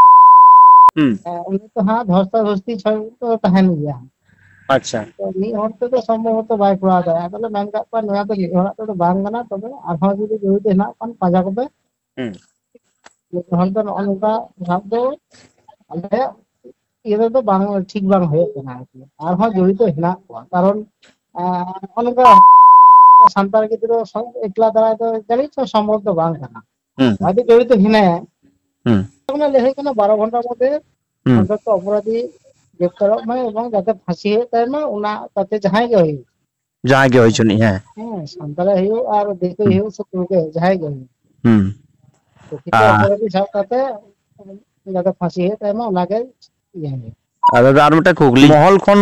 ᱦᱩᱸ᱾ ᱟᱸ, ᱩᱱᱤ ᱛᱚ ᱦᱟᱸᱜ ᱫᱷᱚᱥᱛᱟ ᱫᱷᱚᱥᱛᱤ ᱪᱷᱚᱭ ᱫᱚ ᱛᱟᱦᱮᱱ ᱜᱮᱭᱟ᱾ ᱟᱪᱪᱷᱟ᱾ ᱛᱚ ᱢᱤᱫ ᱦᱚᱲ ᱛᱮᱫᱚ ᱥᱚᱢᱵᱷᱚᱵᱚᱛᱚ ᱵᱟᱭ ᱠᱚᱨᱟᱣ ᱫᱟᱲᱮᱭᱟᱜᱼᱟ᱾ ᱛᱟᱦᱞᱮ ᱢᱮᱱ ᱠᱟᱜ ᱠᱚᱣᱟ, ᱱᱚᱣᱟ ᱫᱚ ᱢᱤᱫ ᱦᱚᱲᱟᱜ ᱛᱮᱫᱚ ᱵᱟᱝ ᱠᱟᱱᱟ, ᱛᱚᱵᱮ ᱟᱨᱦᱚᱸ ᱡᱩᱫᱤ ᱡᱚᱲᱤᱛ ᱦᱮᱱᱟᱜ ᱠᱷᱟᱱ ᱯᱟᱸᱡᱟ ᱠᱚᱯᱮ᱾ ᱦᱩᱸ᱾ ᱢᱤᱫ ᱦᱚᱲ ᱫᱚ ᱱᱚᱜᱼᱚ ᱱᱚᱝᱠᱟ ᱵᱷᱟᱵ ᱫᱚ ᱟᱞᱮᱭᱟᱜ ᱤᱭᱟᱹ ᱨᱮᱫᱚ ᱵᱟᱝ, ᱴᱷᱤᱠ ᱵᱟᱝ ᱦᱩᱭᱩᱜ ᱠᱟᱱᱟ ᱟᱨᱠᱤ᱾ ᱟᱨᱦᱚᱸ ᱡᱚᱲᱤᱛ ᱦᱮᱱᱟᱜ ᱠᱚᱣᱟ, ᱠᱟᱨᱚᱱ, ᱟᱸ, ᱱᱚᱜᱼᱚ ᱱᱚᱝᱠᱟ ᱥᱟᱱᱛᱟᱲ ᱜᱤᱫᱽᱨᱟᱹ ᱥᱚ-, ᱮᱠᱞᱟ ᱫᱟᱨᱟᱭ ᱫᱚ ᱡᱟᱹᱱᱤᱡ ᱪᱚᱝ ᱥᱚᱢᱵᱷᱚᱵ ᱫᱚ ᱵᱟᱝ ᱠᱟᱱᱟ᱾ ᱦᱩᱸ᱾ ᱟᱹᱰᱤ ᱡᱚᱲᱤᱛ ᱦᱮᱱᱟᱭᱟ᱾ ᱦᱩᱸ᱾ ᱢᱟᱱᱮ ᱞᱟᱹᱭ ᱦᱩᱭᱩᱜ ᱠᱟᱱᱟ, ᱵᱟᱨᱚ ᱜᱷᱚᱱᱴᱟ ᱢᱚᱫᱽᱫᱷᱮ ᱦᱩᱸ᱾ ᱚᱱᱛᱚᱛᱚ ᱚᱯᱚᱨᱟᱫᱷᱤ ᱜᱨᱮᱯᱛᱟᱨᱚᱜ ᱢᱟᱭ ᱮᱵᱚᱝ ᱡᱟᱛᱮ ᱯᱷᱟᱸᱥᱤ ᱦᱩᱭᱩᱜ ᱛᱟᱭ ᱢᱟ, ᱚᱱᱟ ᱛᱟᱛᱮ ᱡᱟᱦᱟᱸᱭ ᱜᱮ ᱦᱩᱭᱩᱜ᱾ ᱡᱟᱦᱟᱸᱭ ᱜᱮ ᱦᱩᱭ ᱦᱚᱪᱚᱱᱤᱡ, ᱦᱮᱸ᱾ ᱦᱮᱸ, ᱥᱟᱱᱛᱟᱲᱮ ᱦᱩᱭᱩᱜ ᱟᱨ ᱫᱤᱠᱩᱭ ᱦᱩᱸ᱾ ᱦᱩᱭᱩᱜ ᱥᱮ ᱠᱩᱲᱤ ᱜᱮ, ᱡᱟᱦᱟᱸᱭ ᱜᱮ ᱦᱩᱭᱩᱜ᱾ ᱦᱩᱸ᱾ ᱯᱨᱚᱠᱤᱛ ᱟᱨ ᱚᱯᱚᱨᱟᱫᱷᱤ ᱥᱟᱵ ᱠᱟᱛᱮ ᱡᱟᱛᱮ ᱯᱷᱟᱸᱥᱤ ᱦᱩᱭᱩᱜ ᱛᱟᱭ ᱢᱟ, ᱚᱱᱟᱜᱮ ᱤᱭᱟᱹ ᱦᱩᱭᱩᱜ᱾ ᱟᱫᱚ ᱟᱨ ᱢᱤᱫᱴᱟᱝ ᱠᱩᱠᱞᱤ, ᱢᱚᱦᱚᱞ ᱠᱷᱚᱱ,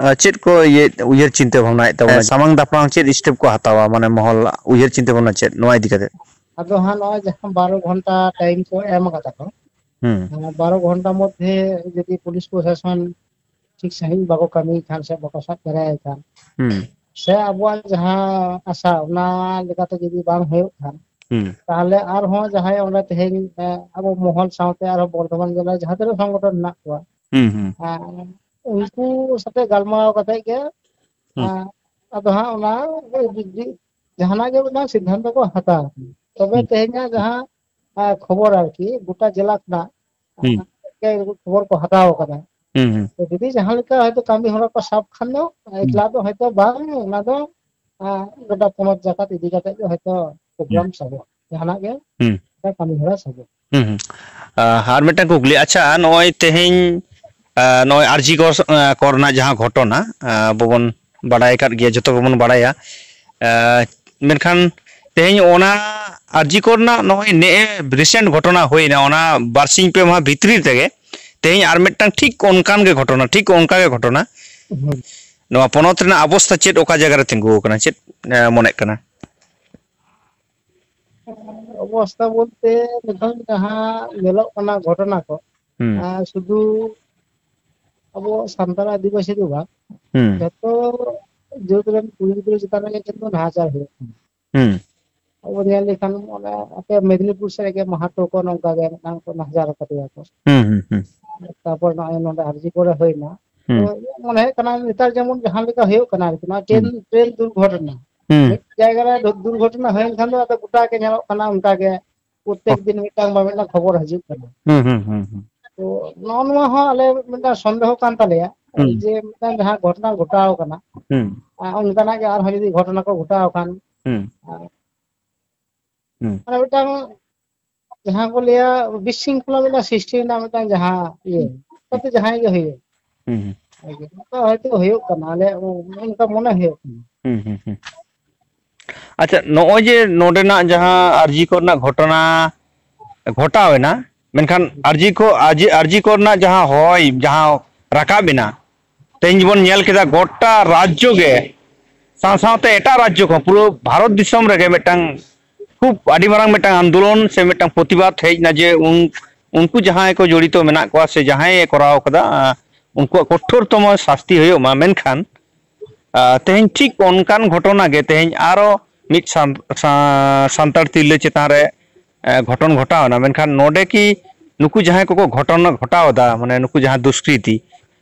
ᱟᱸ, ᱪᱮᱫ ᱠᱚ ᱤᱭᱟᱹ, ᱩᱭᱦᱟᱹᱨ ᱪᱤᱱᱛᱟᱹ ᱵᱷᱟᱵᱽᱱᱟᱭᱮᱫ ᱛᱟᱵᱚᱱᱟ? ᱦᱮᱸ, ᱥᱟᱢᱟᱝ ᱫᱟᱯᱨᱟᱢ ᱪᱮᱫ step ᱠᱚ ᱦᱟᱛᱟᱣᱟ, ᱢᱟᱱᱮ ᱢᱚᱦᱚᱞ ᱩᱭᱦᱟᱹᱨ ᱪᱤᱱᱛᱟᱹ ᱵᱷᱟᱵᱽᱱᱟ ᱪᱮᱫ ᱱᱚᱣᱟ ᱤᱫᱤ ᱠᱟᱛᱮ? ᱟᱫᱚ ᱦᱟᱸᱜ ᱱᱚᱜᱼᱚᱭ ᱡᱟᱦᱟᱸ ᱵᱟᱨᱚ ᱜᱷᱚᱱᱴᱟ time ᱠᱚ ᱮᱢ ᱟᱠᱟᱫᱟ ᱠᱚ, ᱦᱩᱸ᱾ ᱚᱱᱟ ᱵᱟᱨᱚ ᱜᱷᱚᱱᱴᱟ ᱢᱚᱫᱽᱫᱷᱮ ᱡᱩᱫᱤ ᱯᱩᱞᱤᱥ ᱯᱨᱚᱥᱟᱥᱚᱱ ᱴᱷᱤᱠ ᱥᱟᱺᱦᱤᱡ ᱵᱟᱠᱚ ᱠᱟᱹᱢᱤᱭ ᱠᱷᱟᱱ ᱥᱮ ᱵᱟᱠᱚ ᱥᱟᱵ ᱫᱟᱲᱮᱭᱟᱭ ᱠᱷᱟᱱ, ᱦᱩᱸ᱾ ᱥᱮ ᱟᱵᱚᱣᱟᱜ ᱡᱟᱦᱟᱸ ᱟᱥᱟ ᱚᱱᱟ ᱞᱮᱠᱟᱛᱮ ᱡᱩᱫᱤ ᱵᱟᱝ ᱦᱩᱭᱩᱜ ᱠᱷᱟᱱ, ᱦᱩᱸ᱾ ᱛᱟᱦᱚᱞᱮ ᱟᱨᱦᱚᱸ ᱡᱟᱦᱟᱸᱭ ᱚᱸᱰᱮ ᱛᱮᱦᱮᱧ, ᱮ, ᱟᱵᱚ ᱢᱚᱦᱚᱞ ᱥᱟᱶᱛᱮ ᱟᱨᱦᱚᱸ ᱵᱚᱨᱫᱷᱚᱢᱟᱱ ᱡᱮᱞᱟ ᱡᱟᱦᱟᱸ ᱛᱤᱱᱟᱹᱜ ᱥᱚᱝᱜᱚᱴᱷᱚᱱ ᱢᱮᱱᱟᱜ ᱠᱚᱣᱟ, ᱦᱩᱸ, ᱦᱩᱸ᱾ ᱮ, ᱩᱱᱠᱩ ᱥᱟᱛᱮ ᱜᱟᱞᱢᱟᱨᱟᱣ ᱠᱟᱛᱮ ᱜᱮ, ᱦᱩᱸ᱾ ᱮ, ᱟᱫᱚ ᱦᱟᱸᱜ ᱚᱱᱟ ᱡᱟᱦᱟᱱᱟᱜ ᱜᱮ ᱢᱤᱫᱴᱟᱝ ᱥᱤᱫᱽᱫᱷᱟᱱᱛᱚ ᱠᱚ ᱦᱟᱛᱟᱣᱟ᱾ ᱛᱚᱵᱮ ᱦᱩᱸ᱾ ᱛᱮᱦᱮᱧᱟᱜ ᱡᱟᱦᱟᱸ, ᱮ, ᱠᱷᱚᱵᱚᱨ ᱟᱨᱠᱤ ᱜᱚᱴᱟ ᱡᱮᱞᱟ ᱠᱷᱚᱱᱟᱜ, ᱦᱩᱸ᱾ ᱮ, ᱠᱷᱚᱵᱚᱨ ᱠᱚ ᱦᱟᱛᱟᱣ ᱟᱠᱟᱫᱟ᱾ ᱦᱩᱸ, ᱦᱩᱸ᱾ ᱛᱚ ᱡᱩᱫᱤ ᱡᱟᱦᱟᱸ ᱞᱮᱠᱟ ᱦᱚᱭᱛᱚ ᱠᱟᱹᱢᱤ ᱦᱚᱨᱟ ᱠᱚ ᱥᱟᱵ ᱠᱷᱟᱱ ᱫᱚ, ᱦᱩᱸ᱾ ᱮᱠᱞᱟ ᱫᱚ ᱦᱚᱭᱛᱚ ᱵᱟᱝ, ᱚᱱᱟ ᱫᱚ, ᱮ, ᱜᱚᱴᱟ ᱯᱚᱱᱚᱛ ᱡᱟᱠᱟᱛ ᱤᱫᱤ ᱠᱟᱛᱮ ᱜᱮ ᱦᱚᱭᱛᱚ ᱦᱩᱸ᱾ program ᱥᱟᱵᱚᱜᱼᱟ, ᱡᱟᱦᱟᱱᱟᱜ ᱜᱮ ᱦᱩᱸ᱾ ᱚᱱᱠᱟ ᱠᱟᱹᱢᱤ ᱦᱚᱨᱟ ᱥᱟᱵᱚᱜᱼᱟ᱾ ᱦᱩᱸ, ᱦᱩᱸ᱾ ᱟ, ᱟᱨ ᱢᱤᱫᱴᱟᱝ ᱠᱩᱠᱞᱤ, ᱟᱪᱪᱷᱟ, ᱱᱚᱜᱼᱚᱭ ᱛᱮᱦᱮᱧ, ᱟ, ᱱᱚᱜᱼᱚᱭ ᱟᱨ ᱡᱤ ᱠᱚᱨ, ᱟ, ᱠᱚᱨᱮᱱᱟᱜ ᱡᱟᱦᱟᱸ ᱜᱷᱚᱴᱚᱱᱟ, ᱟ, ᱟᱵᱚ ᱵᱚᱱ ᱵᱟᱰᱟᱭ ᱟᱠᱟᱫ ᱜᱮᱭᱟ, ᱡᱚᱛᱚ ᱜᱮᱵᱚᱱ ᱵᱟᱰᱟᱭᱟ, ᱟ, ᱢᱮᱱᱠᱷᱟᱱ ᱛᱮᱦᱮᱧ ᱚᱱᱟ ᱟᱨ ᱡᱤ ᱠᱚᱨᱮᱱᱟᱜ ᱱᱚᱜᱼᱚᱭ ᱱᱮᱜᱼᱮ recent ᱜᱷᱚᱴᱚᱱᱟ ᱦᱩᱭᱱᱟ, ᱚᱱᱟ ᱵᱟᱨᱥᱤᱧ ᱯᱮ ᱢᱟᱦᱟ ᱵᱷᱤᱛᱨᱤ ᱛᱮᱜᱮ ᱛᱮᱦᱮᱧ ᱟᱨ ᱢᱤᱫᱴᱟᱝ ᱴᱷᱤᱠ ᱚᱱᱠᱟᱱ ᱜᱮ ᱜᱷᱚᱴᱚᱱᱟ, ᱴᱷᱤᱠ ᱚᱱᱠᱟ ᱜᱮ ᱜᱷᱚᱴᱚᱱᱟ᱾ ᱦᱩᱸ᱾ ᱱᱚᱣᱟ ᱯᱚᱱᱚᱛ ᱨᱮᱱᱟᱜ ᱚᱵᱚᱥᱛᱟ ᱪᱮᱫ ᱚᱠᱟ ᱡᱟᱭᱜᱟ ᱨᱮ ᱛᱤᱸᱜᱩ ᱟᱠᱟᱱᱟ, ᱪᱮᱫ, ᱮ, ᱢᱚᱱᱮᱜ ᱠᱟᱱᱟ? ᱚᱵᱚᱥᱛᱟ ᱵᱚᱞᱛᱮ ᱱᱤᱛᱚᱝ ᱡᱟᱦᱟᱸ ᱧᱮᱞᱚᱜ ᱠᱟᱱᱟ ᱜᱷᱚᱴᱚᱱᱟ ᱠᱚ, ᱦᱩᱸ᱾ ᱟᱨ ᱥᱩᱫᱷᱩ ᱟᱵᱚ ᱥᱟᱱᱛᱟᱲ ᱟᱹᱫᱤᱵᱟᱹᱥᱤ ᱫᱚ ᱵᱟᱝ, ᱦᱩᱸ᱾ ᱡᱚᱛᱚ ᱡᱟᱹᱛ ᱨᱮᱱ ᱠᱩᱲᱤ ᱜᱤᱫᱽᱨᱟᱹ ᱪᱮᱛᱟᱱ ᱨᱮᱜᱮ ᱠᱤᱱᱛᱩ ᱱᱟᱦᱟᱪᱟᱨ ᱦᱩᱭᱩᱜ ᱠᱟᱱᱟ᱾ ᱦᱩᱸ᱾ ᱟᱵᱚ ᱧᱮᱞ ᱞᱮᱠᱷᱟᱱ ᱚᱱᱟ ᱟᱯᱮ ᱢᱮᱫᱽᱱᱤᱯᱩᱨ ᱥᱮᱫ ᱨᱮᱜᱮ ᱢᱟᱦᱟᱛᱚ ᱠᱚ ᱱᱚᱝᱠᱟ ᱜᱮ ᱢᱤᱫᱴᱟᱝ ᱠᱚ ᱱᱟᱦᱟᱪᱟᱨ ᱟᱠᱟᱫᱮᱭᱟ ᱠᱚ᱾ ᱦᱩᱸ, ᱦᱩᱸ, ᱦᱩᱸ᱾ ᱛᱟᱨᱯᱚᱨ ᱱᱚᱜᱼᱚᱭ ᱱᱚᱰᱮ ᱟᱨ ᱡᱤ ᱠᱚᱨᱮ ᱦᱩᱭᱱᱟ᱾ ᱦᱩᱸ᱾ ᱛᱚ ᱤᱧᱟᱹᱜ ᱢᱚᱱᱮ ᱦᱩᱭᱩᱜ ᱠᱟᱱᱟ ᱱᱮᱛᱟᱨ ᱡᱮᱢᱚᱱ ᱡᱟᱦᱟᱸ ᱞᱮᱠᱟ ᱦᱩᱭᱩᱜ ᱠᱟᱱᱟ ᱟᱨᱠᱤ, ᱱᱚᱣᱟ ᱴᱨᱮᱱ, ᱦᱩᱸ᱾ ᱴᱨᱮᱱ ᱫᱩᱨᱜᱷᱚᱴᱚᱱᱟ᱾ ᱦᱩᱸ᱾ ᱢᱤᱫ ᱡᱟᱭᱜᱟ ᱨᱮ ᱫᱩᱨ-, ᱫᱩᱨᱜᱷᱚᱴᱚᱱᱟ ᱦᱩᱭᱮᱱ ᱠᱷᱟᱱ ᱫᱚ ᱟᱫᱚ ᱜᱚᱴᱟ ᱜᱮ ᱧᱮᱞᱚᱜ ᱠᱟᱱᱟ ᱚᱱᱠᱟ ᱜᱮ ᱯᱨᱚᱛᱮᱠ ᱦᱚᱸ᱾ ᱫᱤᱱ ᱢᱤᱫᱴᱟᱝ ᱵᱟ ᱢᱤᱫᱴᱟᱝ ᱠᱷᱚᱵᱚᱨ ᱦᱤᱡᱩᱜ ᱠᱟᱱᱟ᱾ ᱦᱩᱸ, ᱦᱩᱸ, ᱦᱩᱸ, ᱦᱩᱸ᱾ ᱛᱚ ᱱᱚᱜᱼᱚ ᱱᱚᱣᱟ ᱦᱚᱸ ᱟᱞᱮ ᱢᱤᱫᱴᱟᱝ ᱥᱚᱱᱫᱮᱦᱚ ᱠᱟᱱ ᱛᱟᱞᱮᱭᱟ ᱦᱩᱸ᱾ ᱡᱮ ᱢᱤᱫᱴᱟᱝ ᱡᱟᱦᱟᱸ ᱜᱷᱚᱴᱚᱱᱟ ᱜᱷᱚᱴᱟᱣ ᱠᱟᱱᱟ, ᱦᱩᱸ᱾ ᱟ, ᱚᱱᱠᱟᱱᱟᱜ ᱜᱮ ᱟᱨᱦᱚᱸ ᱡᱩᱫᱤ ᱜᱷᱚᱴᱚᱱᱟ ᱠᱚ ᱜᱷᱚᱴᱟᱣ ᱠᱷᱟᱱ, ᱦᱩᱸ᱾ ᱟ, ᱦᱩᱸ᱾ ᱢᱟᱱᱮ ᱢᱤᱫᱴᱟᱝ ᱡᱟᱦᱟᱸ ᱠᱚ ᱞᱟᱹᱭᱟ ᱵᱤᱥᱤᱝ ᱠᱷᱚᱱᱟᱜ ᱢᱤᱫᱴᱟᱝ ᱥᱨᱤᱥᱴᱤ ᱨᱮᱱᱟᱜ ᱢᱤᱫᱴᱟᱝ ᱡᱟᱦᱟᱸ ᱤᱭᱟᱹ, ᱦᱩᱸ᱾ ᱛᱟᱛᱮ ᱡᱟᱦᱟᱸᱭ ᱜᱮ ᱦᱩᱭᱩᱜ᱾ ᱦᱩᱸ, ᱦᱩᱸ᱾ ᱚᱱᱠᱟ ᱦᱚᱭᱛᱳ ᱦᱩᱭᱩᱜ ᱠᱟᱱᱟ, ᱟᱞᱮᱭᱟᱜ ᱚᱱᱠᱟ ᱢᱚᱱᱮ ᱦᱩᱭᱩᱜ ᱠᱟᱱᱟ᱾ ᱦᱩᱸ, ᱦᱩᱸ, ᱦᱩᱸ᱾ ᱟᱪᱪᱷᱟ, ᱱᱚᱜᱼᱚᱭ ᱡᱮ ᱱᱚᱰᱮᱱᱟᱜ ᱡᱟᱦᱟᱸ ᱟᱨᱡᱤ ᱠᱚᱨᱮᱱᱟᱜ ᱜᱷᱚᱴᱚᱱᱟ ᱜᱷᱚᱴᱟᱣ ᱮᱱᱟ, ᱢᱮᱱᱠᱷᱟᱱ ᱟᱨᱡᱤ ᱠᱚ, ᱟᱨᱡᱤ, ᱟᱨᱡᱤ ᱠᱚᱨᱮᱱᱟᱜ ᱡᱟᱦᱟᱸ ᱦᱚᱭ, ᱡᱟᱦᱟᱸ ᱨᱟᱠᱟᱵ ᱮᱱᱟ, ᱛᱮᱦᱮᱧ ᱵᱚᱱ ᱧᱮᱞ ᱠᱮᱫᱟ ᱜᱚᱴᱟ ᱨᱟᱡᱽᱡᱚ ᱜᱮ, ᱥᱟᱶ ᱥᱟᱶᱛᱮ ᱮᱴᱟᱜ ᱨᱟᱡᱽᱡᱚ ᱠᱚ, ᱯᱩᱨᱟᱹ ᱵᱷᱟᱨᱚᱛ ᱫᱤᱥᱚᱢ ᱨᱮᱜᱮ ᱢᱤᱫᱴᱟᱝ ᱠᱷᱩᱵ ᱟᱹᱰᱤ ᱢᱟᱨᱟᱝ ᱢᱤᱫᱴᱟᱝ ᱟᱱᱫᱳᱞᱚᱱ ᱥᱮ ᱢᱤᱫᱴᱟᱝ ᱯᱨᱚᱛᱤᱵᱟᱫ ᱦᱮᱡ ᱮᱱᱟ ᱡᱮ ᱩᱱ-, ᱩᱱᱠᱩ ᱡᱟᱦᱟᱸᱭ ᱠᱚ ᱡᱚᱲᱤᱛᱚ ᱢᱮᱱᱟᱜ ᱠᱚᱣᱟ ᱥᱮ ᱡᱟᱦᱟᱸᱭ ᱮ ᱠᱚᱨᱟᱣ ᱠᱟᱫᱟ, ᱟᱸ, ᱩᱱᱠᱩᱣᱟᱜ ᱠᱚᱴᱷᱳᱨᱛᱚᱢᱚ ᱥᱟᱥᱛᱤ ᱦᱩᱭᱩᱜ ᱢᱟ᱾ ᱢᱮᱱᱠᱷᱟᱱ, ᱟᱸ, ᱛᱮᱦᱮᱧ ᱴᱷᱤᱠ ᱚᱱᱠᱟᱱ ᱜᱷᱚᱴᱚᱱᱟ ᱜᱮ ᱛᱮᱦᱮᱧ ᱟᱨᱚ ᱢᱤᱫ ᱥᱟᱱ-, ᱥᱟ-, ᱥᱟᱱᱛᱟᱲ ᱛᱤᱨᱞᱟᱹ ᱪᱮᱛᱟᱱ ᱨᱮ, ᱮᱸ, ᱜᱷᱚᱴᱚᱱ ᱜᱷᱚᱴᱟᱣ ᱮᱱᱟ᱾ ᱢᱮᱱᱠᱷᱟᱱ ᱱᱚᱰᱮ ᱠᱤ ᱱᱩᱠᱩ ᱡᱟᱦᱟᱸᱭ ᱠᱚᱠᱚ ᱜᱷᱚᱴᱚᱱ ᱜᱷᱚᱴᱟᱣ ᱮᱫᱟ, ᱢᱟᱱᱮ ᱱᱩᱠᱩ ᱡᱟᱦᱟᱸ ᱫᱩᱥᱠᱨᱤᱛᱤ,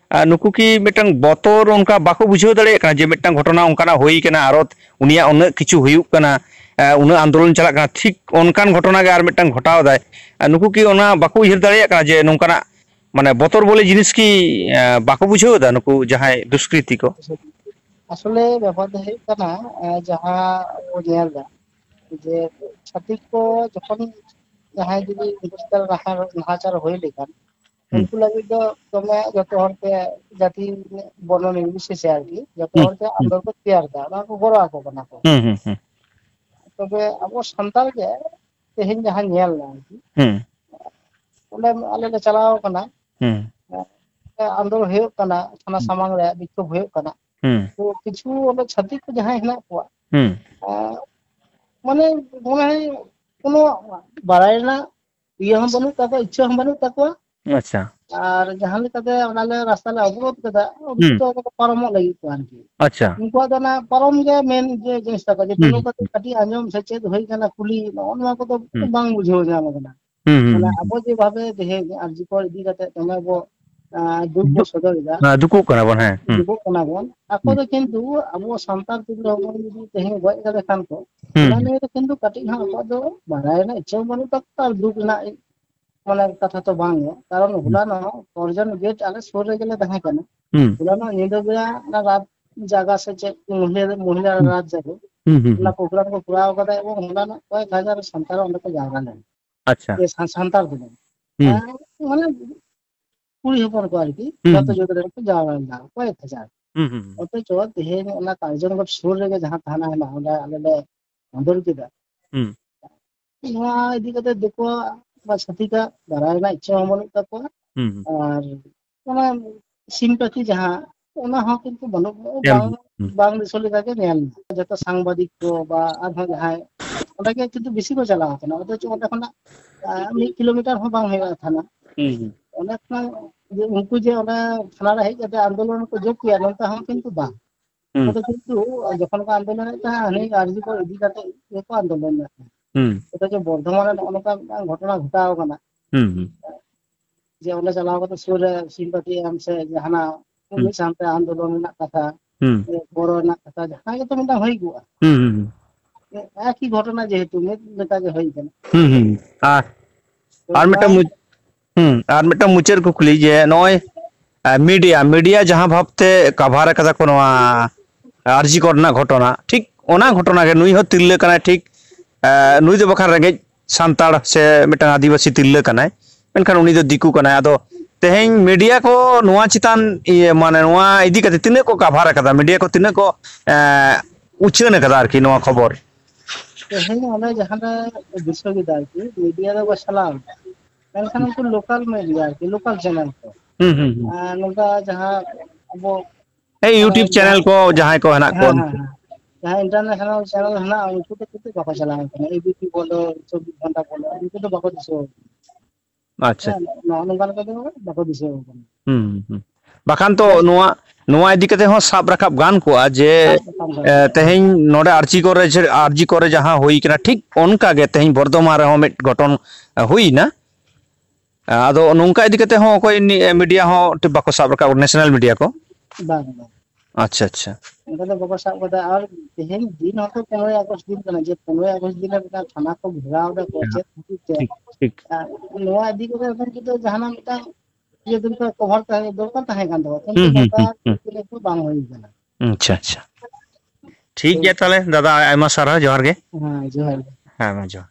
ᱟᱨ ᱱᱩᱠᱩ ᱠᱤ ᱢᱤᱫᱴᱟᱝ ᱵᱚᱛᱚᱨ ᱚᱱᱠᱟ ᱵᱟᱠᱚ ᱵᱩᱡᱷᱟᱹᱣ ᱫᱟᱲᱮᱭᱟᱜ ᱠᱟᱱᱟ ᱡᱮ ᱢᱤᱫᱴᱟᱝ ᱜᱷᱚᱴᱚᱱᱟ ᱚᱱᱠᱟᱱᱟᱜ ᱦᱩᱭ ᱠᱟᱱᱟ, ᱟᱨᱚ ᱩᱱᱤᱭᱟᱜ ᱩᱱᱟᱹᱜ ᱠᱤᱪᱷᱩ ᱦᱩᱭᱩᱜ ᱠᱟᱱᱟ, ᱮ, ᱩᱱᱟᱹᱜ ᱟᱱᱫᱳᱞᱚᱱ ᱪᱟᱞᱟᱜ ᱠᱟᱱᱟ, ᱴᱷᱤᱠ ᱚᱱᱠᱟᱱ ᱜᱷᱚᱴᱚᱱᱟ ᱜᱮ ᱟᱨ ᱢᱤᱫᱴᱟᱝ ᱜᱷᱚᱴᱟᱣ ᱫᱟᱭ? ᱟᱨ ᱱᱩᱠᱩ ᱠᱤ ᱚᱱᱟ ᱵᱟᱠᱚ ᱩᱭᱦᱟᱹᱨ ᱫᱟᱲᱮᱭᱟᱜ ᱠᱟᱱᱟ ᱡᱮ ᱱᱚᱝᱠᱟᱱᱟᱜ, ᱢᱟᱱᱮ, ᱵᱚᱛᱚᱨ ᱵᱚᱞᱮ ᱡᱤᱱᱤᱥ ᱠᱤ, ᱮ, ᱵᱟᱠᱚ ᱵᱩᱡᱷᱟᱹᱣ ᱮᱫᱟ ᱱᱩᱠᱩ ᱡᱟᱦᱟᱸᱭ ᱫᱩᱥᱠᱨᱤᱛᱤ ᱠᱚ? ᱟᱥᱚᱞᱮ ᱵᱮᱯᱟᱨ ᱫᱚ ᱦᱩᱭᱩᱜ ᱠᱟᱱᱟ, ᱮ, ᱡᱟᱦᱟᱸ ᱵᱚ ᱧᱮᱞ ᱮᱫᱟ ᱡᱮ ᱪᱷᱟᱹᱛᱤᱠ ᱠᱚ ᱡᱚᱠᱷᱚᱱ ᱡᱟᱦᱟᱸᱭ ᱡᱩᱫᱤ ᱩᱱᱠᱩ ᱪᱮᱛᱟᱱ ᱨᱮ ᱱᱟᱦᱟ-, ᱱᱟᱦᱟᱪᱟᱨ ᱦᱩᱭ ᱞᱮᱠᱷᱟᱱ, ᱦᱩᱸ᱾ ᱩᱱᱠᱩ ᱞᱟᱹᱜᱤᱫ ᱫᱚ ᱫᱚᱢᱮ ᱡᱚᱛᱚ ᱦᱚᱲ ᱛᱮ ᱡᱟᱹᱛᱤ ᱵᱚᱨᱱᱚᱱ ᱱᱤᱨᱵᱤᱥᱮᱥᱮ ᱟᱨᱠᱤ ᱡᱚᱛᱚ ᱦᱩᱸ, ᱦᱚᱲ ᱛᱮ ᱦᱩᱸ᱾ ᱟᱱᱫᱳᱞᱚᱱ ᱠᱚ ᱛᱮᱭᱟᱨ ᱮᱫᱟ, ᱚᱱᱟ ᱠᱚ ᱜᱚᱲᱚ ᱟᱠᱚ ᱠᱟᱱᱟ ᱠᱚ᱾ ᱦᱩᱸ, ᱦᱩᱸ, ᱦᱩᱸ᱾ ᱛᱚᱵᱮ ᱟᱵᱚ ᱥᱟᱱᱛᱟᱲ ᱜᱮ ᱛᱮᱦᱮᱧ ᱡᱟᱦᱟᱸ ᱧᱮᱞ ᱮᱱᱟ ᱟᱨᱠᱤ, ᱦᱩᱸ᱾ ᱚᱸᱰᱮ ᱟᱞᱮ ᱞᱮ ᱪᱟᱞᱟᱣ ᱟᱠᱟᱱᱟ, ᱦᱩᱸ᱾ ᱟᱱᱫᱳᱞᱚᱱ ᱦᱩᱭᱩᱜ ᱠᱟᱱᱟ, ᱛᱷᱟᱱᱟ ᱦᱩᱸ᱾ ᱥᱟᱢᱟᱝ ᱨᱮ ᱵᱤᱠᱠᱷᱳᱵ ᱦᱩᱭᱩᱜ ᱠᱟᱱᱟ᱾ ᱦᱩᱸ᱾ ᱛᱚ ᱠᱤᱪᱷᱩ ᱚᱸᱰᱮ ᱪᱷᱟᱹᱛᱤᱠ ᱠᱚ ᱡᱟᱦᱟᱸᱭ ᱦᱮᱱᱟᱜ ᱠᱚᱣᱟ, ᱦᱩᱸ᱾ ᱟᱸ, ᱢᱟᱱᱮ ᱢᱚᱱᱮ ᱦᱚᱭ ᱠᱳᱱᱳ ᱵᱟᱲᱟᱭ ᱨᱮᱱᱟᱜ ᱤᱭᱟᱹ ᱦᱚᱸ ᱵᱟᱹᱱᱩᱜ ᱛᱟᱠᱚᱣᱟ, ᱤᱪᱪᱷᱟᱹ ᱦᱚᱸ ᱵᱟᱹᱱᱩᱜ ᱛᱟᱠᱚᱣᱟ᱾ ᱟᱪᱪᱷᱟ᱾ ᱟᱨ ᱡᱟᱦᱟᱸ ᱞᱮᱠᱟᱛᱮ ᱚᱱᱟ ᱞᱮ ᱨᱟᱥᱛᱟ ᱞᱮ ᱚᱵᱚᱨᱳᱫᱷ ᱠᱟᱫᱟ, ᱩᱱᱠᱩ ᱦᱩᱸ᱾ ᱫᱚ ᱚᱱᱟ ᱫᱚ ᱯᱟᱨᱚᱢᱚᱜ ᱞᱟᱹᱜᱤᱫ ᱠᱚ ᱟᱨᱠᱤ᱾ ᱟᱪᱪᱷᱟ᱾ ᱩᱱᱠᱩᱣᱟᱜ ᱫᱚ ᱚᱱᱟ ᱯᱟᱨᱚᱢ ᱜᱮ ᱢᱮᱱ ᱡᱮ ᱡᱤᱱᱤᱥ ᱛᱟᱠᱚ, ᱡᱮ ᱦᱩᱸ, ᱱᱚᱝᱠᱟ ᱦᱩᱸ᱾ ᱛᱮ ᱠᱟᱹᱴᱤᱡ ᱟᱸᱡᱚᱢ ᱥᱮ ᱪᱮᱫ ᱦᱩᱭ ᱠᱟᱱᱟ ᱠᱩᱞᱤ, ᱱᱚᱜᱼᱚ ᱱᱚᱣᱟ ᱠᱚᱫᱚ ᱦᱩᱸ᱾ ᱵᱟᱝ ᱵᱩᱡᱷᱟᱹᱣ ᱧᱟᱢ ᱟᱠᱟᱱᱟ᱾ ᱦᱩᱸ, ᱦᱩᱸ, ᱢᱟᱱᱮ ᱦᱩᱸ, ᱟᱵᱚ ᱦᱩᱸ᱾ ᱡᱮ ᱵᱷᱟᱵᱮ ᱛᱮᱦᱮᱧ ᱟᱨ ᱡᱤ ᱠᱚᱨ ᱤᱫᱤ ᱠᱟᱛᱮ ᱫᱚᱢᱮ ᱵᱚ, ᱟᱸ, ᱫᱩᱠ ᱵᱚ ᱫᱩ-, ᱥᱚᱫᱚᱨ ᱮᱫᱟ, ᱦᱮᱸ, ᱫᱩᱠᱩᱜ ᱠᱟᱱᱟ ᱵᱚᱱ, ᱦᱮᱸ᱾ ᱦᱩᱸ᱾ ᱫᱩᱠᱩᱜ ᱠᱟᱱᱟ ᱵᱚᱱ, ᱟᱠᱚ ᱦᱩᱸ᱾ ᱫᱚ ᱠᱤᱱᱛᱩ ᱟᱵᱚ ᱥᱟᱱᱛᱟᱲ ᱛᱤᱨᱞᱟᱹ ᱦᱚᱯᱚᱱ ᱡᱩᱫᱤ ᱛᱮᱦᱮᱧ ᱜᱚᱡ ᱠᱟᱫᱮ ᱠᱷᱟᱱ ᱠᱚ, ᱦᱩᱸ, ᱚᱱᱟ ᱦᱩᱸ᱾ ᱱᱤᱭᱮ ᱫᱚ ᱠᱤᱱᱛᱩ ᱠᱟᱹᱴᱤᱡ ᱦᱚᱸ ᱟᱠᱚᱣᱟᱜ ᱫᱚ ᱵᱟᱲᱟᱭ ᱨᱮᱱᱟᱜ ᱤᱪᱪᱷᱟᱹ ᱦᱚᱸ ᱵᱟᱹᱱᱩᱜ ᱛᱟᱠᱚᱣᱟ ᱟᱨ ᱫᱩᱠ ᱨᱮᱱᱟᱜ ᱢᱟᱱᱮ ᱠᱟᱛᱷᱟ ᱛᱚ ᱵᱟᱝ ᱜᱮ, ᱠᱟᱨᱚᱱ ᱦᱩᱸ᱾ ᱦᱚᱞᱟᱱᱚᱜ ᱠᱚᱨᱡᱚᱱ ᱜᱮᱴ ᱟᱞᱮ ᱥᱩᱨ ᱨᱮᱜᱮ ᱞᱮ ᱛᱟᱦᱮᱸ ᱠᱟᱱᱟ᱾ ᱦᱩᱸ᱾ ᱦᱚᱞᱟᱱᱚᱜ ᱧᱤᱫᱟᱹ ᱵᱮᱲᱟ ᱚᱱᱟ ᱨᱟᱛ ᱡᱟᱜᱟ ᱥᱮ ᱪᱮᱫ ᱢᱚᱦᱤᱞᱟ, ᱢᱚᱦᱤᱞᱟ ᱦᱩᱸ᱾ ᱨᱟᱛ ᱡᱟᱜᱟ, ᱦᱩᱸ, ᱦᱩᱸ, ᱚᱱᱟ ᱦᱩᱸ᱾ ᱯᱨᱳᱜᱨᱟᱢ ᱠᱚ ᱠᱚᱨᱟᱣ ᱠᱟᱫᱟ, ᱮᱵᱚᱝ ᱦᱚᱞᱟᱱᱚᱜ ᱠᱚᱭᱮᱠ ᱦᱟᱡᱟᱨ ᱥᱟᱱᱛᱟᱲ ᱚᱸᱰᱮ ᱠᱚ ᱡᱟᱣᱨᱟ ᱞᱮᱱᱟ᱾ ᱟᱪᱪᱷᱟ᱾ ᱮ, ᱥᱟ-, ᱥᱟᱱᱛᱟᱲ ᱫᱚ ᱵᱟᱝ᱾ ᱦᱩᱸ᱾ ᱦᱮᱸ, ᱢᱟᱱᱮ ᱠᱩᱲᱤ ᱦᱚᱯᱚᱱ ᱠᱚ ᱟᱨᱠᱤ, ᱦᱩᱸ, ᱡᱚᱛᱚ ᱦᱩᱸ᱾ ᱡᱟᱹᱛ ᱨᱮᱱ ᱠᱚ ᱡᱟᱣᱨᱟ ᱞᱮᱱᱟ, ᱠᱚᱭᱮᱠ ᱦᱟᱡᱟᱨ᱾ ᱦᱩᱸ, ᱦᱩᱸ, ᱦᱩᱸ᱾ ᱚᱛᱷᱚᱪᱚ ᱛᱮᱦᱮᱧ ᱚᱱᱟ ᱠᱟᱨᱡᱚᱱᱜᱚᱨ ᱥᱩᱨ ᱨᱮᱜᱮ ᱡᱟᱦᱟᱸ ᱛᱷᱟᱱᱟ ᱦᱮᱱᱟᱜᱼᱟ, ᱚᱸᱰᱮ ᱟᱞᱮ ᱞᱮ ᱟᱸᱫᱳᱲ ᱠᱮᱫᱟ᱾ ᱦᱩᱸ᱾ ᱱᱚᱣᱟ ᱤᱫᱤ ᱠᱟᱛᱮ ᱫᱤᱠᱩᱣᱟᱜ ᱵᱟ ᱪᱷᱟᱹᱛᱤᱠᱟᱜ ᱵᱟᱲᱟᱭ ᱨᱮᱱᱟᱜ ᱤᱪᱪᱷᱟᱹ ᱦᱚᱸ ᱵᱟᱹᱱᱩᱜ ᱛᱟᱠᱚᱣᱟ᱾ ᱦᱩᱸ, ᱦᱩᱸ᱾ ᱟᱨ ᱚᱱᱟ sympathy ᱡᱟᱦᱟᱸ, ᱚᱱᱟ ᱦᱚᱸ ᱠᱤᱱᱛᱩ ᱵᱟᱹᱱᱩᱜ, ᱮᱢ, ᱵᱟᱝ, ᱦᱩᱸ᱾ ᱵᱟᱝ ᱫᱤᱥᱟᱹ ᱞᱮᱠᱟ ᱜᱮ ᱧᱮᱞ ᱮᱱᱟ᱾ ᱡᱚᱛᱚ ᱥᱟᱝᱵᱟᱫᱤᱠ ᱠᱚ ᱵᱟ ᱟᱨᱦᱚᱸ ᱡᱟᱦᱟᱸᱭ ᱚᱸᱰᱮ ᱜᱮ ᱠᱤᱱᱛᱩ ᱵᱮᱥᱤ ᱠᱚ ᱪᱟᱞᱟᱣ ᱠᱟᱱᱟ, ᱚᱛᱷᱚᱪᱚ ᱚᱸᱰᱮ ᱠᱷᱚᱱᱟᱜ, ᱟᱸ, ᱢᱤᱫ ᱠᱤᱞᱳᱢᱤᱴᱟᱨ ᱦᱚᱸ ᱵᱟᱝ ᱦᱩᱭᱩᱜᱼᱟ ᱛᱷᱟᱱᱟ᱾ ᱦᱩᱸ, ᱦᱩᱸ᱾ ᱚᱸᱰᱮ ᱠᱷᱚᱱᱟᱜ ᱡᱮ ᱩᱱᱠᱩ ᱡᱮ ᱚᱸᱰᱮ ᱛᱷᱟᱱᱟ ᱨᱮ ᱦᱮᱡ ᱠᱟᱛᱮ ᱟᱱᱫᱳᱞᱚᱱ ᱠᱚ ᱡᱳᱜ ᱠᱮᱭᱟ, ᱱᱚᱝᱠᱟ ᱦᱚᱸ ᱠᱤᱱᱛᱩ ᱵᱟᱝ᱾ ᱦᱩᱸ᱾ ᱚᱸᱰᱮ ᱠᱤᱱᱛᱩ ᱡᱚᱠᱷᱚᱱ ᱠᱚ ᱟᱱᱫᱳᱞᱚᱱᱮᱫ ᱛᱟᱦᱮᱸᱫ, ᱦᱟᱹᱱᱤ ᱟᱨᱡᱤ ᱠᱚ ᱤᱫᱤ ᱠᱟᱛᱮ ᱜᱮᱠᱚ ᱟᱱᱫᱳᱞᱚᱱ ᱞᱮᱫ ᱛᱟᱦᱮᱸᱫ᱾ ᱦᱩᱸ᱾ ᱚᱛᱷᱚᱪᱚ ᱵᱚᱨᱫᱷᱚᱢᱟᱱ ᱨᱮ ᱱᱚᱜᱼᱚ ᱱᱚᱝᱠᱟ ᱢᱤᱫᱴᱟᱝ ᱜᱷᱚᱴᱚᱱᱟ ᱜᱷᱚᱴᱟᱣ ᱠᱟᱱᱟ᱾ ᱦᱩᱸ, ᱦᱩᱸ᱾ ᱡᱮ ᱚᱸᱰᱮ ᱪᱟᱞᱟᱣ ᱠᱟᱛᱮ ᱥᱩᱨ ᱨᱮ sympathy ᱮᱢ ᱥᱮ ᱡᱟᱦᱟᱱᱟᱜ ᱦᱩᱸ᱾ ᱢᱤᱫ ᱥᱟᱶᱛᱮ ᱟᱱᱫᱳᱞᱚᱱ ᱨᱮᱱᱟᱜ ᱠᱟᱛᱷᱟ, ᱦᱩᱸ᱾ ᱡᱮ ᱵᱚᱲᱚ ᱨᱮᱱᱟᱜ ᱠᱟᱛᱷᱟ, ᱡᱟᱦᱟᱸ ᱜᱮᱛᱚ ᱢᱤᱫᱴᱟᱝ ᱦᱩᱭ ᱠᱚᱜᱼᱟ᱾ ᱦᱩᱸ, ᱦᱩᱸ, ᱦᱩᱸ᱾ ᱮᱠᱤ ᱜᱷᱚᱴᱚᱱᱟ ᱡᱮᱦᱮᱛᱩ ᱢᱤᱫ ᱞᱮᱠᱟ ᱜᱮ ᱦᱩᱭ ᱠᱟᱱᱟ᱾ ᱦᱩᱸ, ᱦᱩᱸ᱾ ᱟᱨ, ᱛᱚ ᱟᱨ ᱱᱚᱣᱟ ᱢᱤᱫᱴᱟᱝ ᱢᱩᱪ-, ᱦᱩᱸ, ᱟᱨ ᱢᱤᱫᱴᱟᱝ ᱢᱩᱪᱟᱹᱫ ᱠᱩᱠᱞᱤ ᱡᱮ ᱱᱚᱜᱼᱚᱭ, ᱟ, media, media ᱡᱟᱦᱟᱸ ᱵᱷᱟᱵᱛᱮ cover ᱟᱠᱟᱫᱟ ᱠᱚ ᱱᱚᱣᱟ ᱟᱨᱡᱤ ᱠᱚᱨ ᱨᱮᱱᱟᱜ ᱜᱷᱚᱴᱚᱱᱟ, ᱴᱷᱤᱠ ᱚᱱᱟ ᱜᱷᱚᱴᱚᱱᱟ ᱜᱮ ᱱᱩᱭ ᱦᱚᱸ ᱛᱤᱨᱞᱟᱹ ᱠᱟᱱᱟᱭ, ᱴᱷᱤᱠ, ᱟ, ᱱᱩᱭ ᱫᱚ ᱵᱟᱠᱷᱟᱱ ᱨᱮᱸᱜᱮᱡ ᱥᱟᱱᱛᱟᱲ ᱥᱮ ᱢᱤᱫᱴᱟᱝ ᱟᱹᱫᱤᱵᱟᱹᱥᱤ ᱛᱤᱨᱞᱟᱹ ᱠᱟᱱᱟᱭ, ᱢᱮᱱᱠᱷᱟᱱ ᱩᱱᱤ ᱫᱚ ᱫᱤᱠᱩ ᱠᱟᱱᱟᱭ᱾ ᱟᱫᱚ ᱛᱮᱦᱮᱧ media ᱠᱚ ᱱᱚᱣᱟ ᱪᱮᱛᱟᱱ, ᱤᱭᱟᱹ, ᱢᱟᱱᱮ ᱱᱚᱣᱟ ᱤᱫᱤ ᱠᱟᱛᱮ ᱛᱤᱱᱟᱹᱜ ᱠᱚ cover ᱟᱠᱟᱫᱟ, media ᱠᱚ ᱛᱤᱱᱟᱹᱜ ᱠᱚ, ᱮᱸ, ᱩᱪᱷᱟᱹᱱ ᱟᱠᱟᱫᱟ ᱟᱨᱠᱤ ᱱᱚᱣᱟ ᱠᱷᱚᱵᱚᱨ? ᱛᱮᱦᱮᱧ ᱚᱱᱮ ᱡᱟᱦᱟᱸ ᱨᱮ ᱫᱤᱥᱟᱹ ᱠᱮᱫᱟ ᱟᱨᱠᱤ, media ᱫᱚ ᱠᱚ ᱪᱟᱞᱟᱣ ᱮᱱᱟ, ᱢᱮᱱᱠᱷᱟᱱ ᱩᱱᱠᱩ local media ᱟᱨᱠᱤ, local channel ᱠᱚ, ᱦᱩᱸ, ᱦᱩᱸ, ᱦᱩᱸ᱾ ᱟᱨ ᱱᱚᱝᱠᱟ ᱡᱟᱦᱟᱸ ᱟᱵᱚ ᱦᱮᱸ, ᱢᱟᱱᱮ YouTube channel ᱡᱟᱦᱟᱸ, ᱠᱚ ᱡᱟᱦᱟᱸᱭ ᱠᱚ ᱦᱮᱱᱟᱜ ᱠᱚᱣᱟ ᱦᱮᱸ, ᱦᱮᱸ, ᱩᱱᱠᱩ᱾ ᱦᱮᱸ, ᱡᱟᱦᱟᱸ international channel ᱦᱮᱱᱟᱜᱼᱟ, ᱩᱱᱠᱩ ᱫᱚ ᱠᱤᱱᱛᱩ ᱵᱟᱠᱚ ᱪᱟᱞᱟᱣ ᱠᱟᱱᱟ, ᱮ ᱵᱤ ᱯᱤ ᱵᱚᱞᱚ, ᱪᱚᱵᱵᱤᱥ ᱜᱷᱚᱱᱴᱟ ᱵᱚᱞᱚ, ᱩᱱᱠᱩ ᱫᱚ ᱵᱟᱠᱚ ᱫᱤᱥᱟᱹ ᱟᱠᱟᱱᱟ᱾ ᱟᱪᱪᱷᱟ᱾ ᱦᱮᱸ, ᱱᱚᱜᱼᱚ ᱱᱚᱝᱠᱟ ᱞᱮᱠᱟ ᱫᱚ ᱵᱟᱠᱚ ᱫᱤᱥᱟᱹ ᱟᱠᱟᱱᱟ᱾ ᱦᱩᱸ, ᱦᱩᱸ᱾ ᱵᱟᱠᱷᱟᱱ ᱛᱚ ᱵᱮᱥ᱾ ᱱᱚᱣᱟ, ᱱᱚᱣᱟ ᱤᱫᱤ ᱠᱟᱛᱮ ᱦᱚᱸ ᱥᱟᱵ ᱨᱟᱠᱟᱵ ᱜᱟᱱ ᱠᱚᱜᱼᱟ ᱡᱮ, ᱥᱟᱵ ᱨᱟᱠᱟᱵ ᱜᱟᱱ ᱮ, ᱠᱚᱜᱼᱟ᱾ ᱛᱮᱦᱮᱧ ᱱᱚᱰᱮ ᱟᱨᱡᱤ ᱠᱚᱨᱮ ᱡᱮ, ᱟᱨᱡᱤ ᱠᱚᱨᱮ ᱡᱟᱦᱟᱸ ᱦᱩᱭ ᱠᱟᱱᱟ, ᱴᱷᱤᱠ ᱚᱱᱠᱟ ᱜᱮ ᱛᱮᱦᱮᱧ ᱵᱚᱨᱫᱷᱚᱢᱟᱱ ᱨᱮᱦᱚᱸ ᱢᱤᱫ ᱜᱷᱚᱴᱚᱱ, ᱮ, ᱦᱩᱭ ᱮᱱᱟ᱾ ᱟᱫᱚ ᱱᱚᱝᱠᱟ ᱤᱫᱤ ᱠᱟᱛᱮ ᱦᱚᱸ ᱚᱠᱚᱭ ᱱᱤ-, media ᱦᱚᱸ ᱴᱷᱤᱠ ᱵᱟᱠᱚ ᱥᱟᱵ ᱨᱟᱠᱟᱵ, national media ᱠᱚ᱾ ᱵᱟᱝ, ᱵᱟᱝ᱾ ᱟᱪᱪᱷᱟ, ᱟᱪᱪᱷᱟ᱾ ᱚᱱᱠᱟ ᱫᱚ ᱵᱟᱠᱚ ᱥᱟᱵ ᱠᱟᱫᱟ᱾ ᱟᱨ ᱛᱮᱦᱮᱧ ᱫᱤᱱ ᱦᱚᱸᱛᱚ ᱯᱚᱱᱨᱚᱭ ᱟᱜᱚᱥᱴ ᱫᱤᱱ ᱠᱟᱱᱟ, ᱡᱮ ᱯᱚᱱᱨᱚᱭ ᱟᱜᱚᱥᱴ ᱫᱤᱱ ᱨᱮ ᱢᱤᱫᱴᱟᱝ ᱛᱷᱟᱱᱟ ᱠᱚ ᱜᱷᱮᱨᱟᱣ ᱫᱟ ᱠᱚ, ᱦᱮᱸ, ᱪᱮᱫ ᱠᱷᱟᱹᱛᱤᱨ ᱛᱮ? ᱴᱷᱤᱠ, ᱴᱷᱤᱠ᱾ ᱟᱨ ᱱᱚᱣᱟ ᱤᱫᱤ ᱠᱟᱛᱮ ᱩᱱᱠᱩ ᱫᱚ ᱡᱟᱦᱟᱱᱟᱜ ᱢᱤᱫᱴᱟᱝ ᱤᱭᱟᱹ ᱫᱚᱨᱠᱟᱨ, cover ᱛᱟᱦᱮᱸ ᱫᱚᱨᱠᱟᱨ ᱛᱟᱦᱮᱸ ᱠᱟᱱ ᱛᱟᱠᱚᱣᱟ, ᱠᱤᱱᱛᱩ ᱦᱩᱸ, ᱦᱩᱸ, ᱱᱚᱝᱠᱟ ᱦᱩᱸ, ᱦᱩᱸ᱾ ᱠᱩᱠᱞᱤ ᱠᱚ ᱵᱟᱝ ᱦᱩᱭ ᱠᱟᱱᱟ᱾ ᱟᱪᱪᱷᱟ, ᱟᱪᱪᱷᱟ᱾ ᱴᱷᱤᱠ ᱜᱮᱭᱟ ᱛᱟᱦᱚᱞᱮ ᱫᱟᱫᱟ, ᱟᱭᱢᱟ ᱥᱟᱨᱦᱟᱣ, ᱡᱚᱦᱟᱨ ᱜᱮ᱾ ᱦᱮᱸ, ᱡᱚᱦᱟᱨ ᱜᱮ᱾ ᱦᱮᱸ, ᱢᱟ ᱡᱚᱦᱟᱨ᱾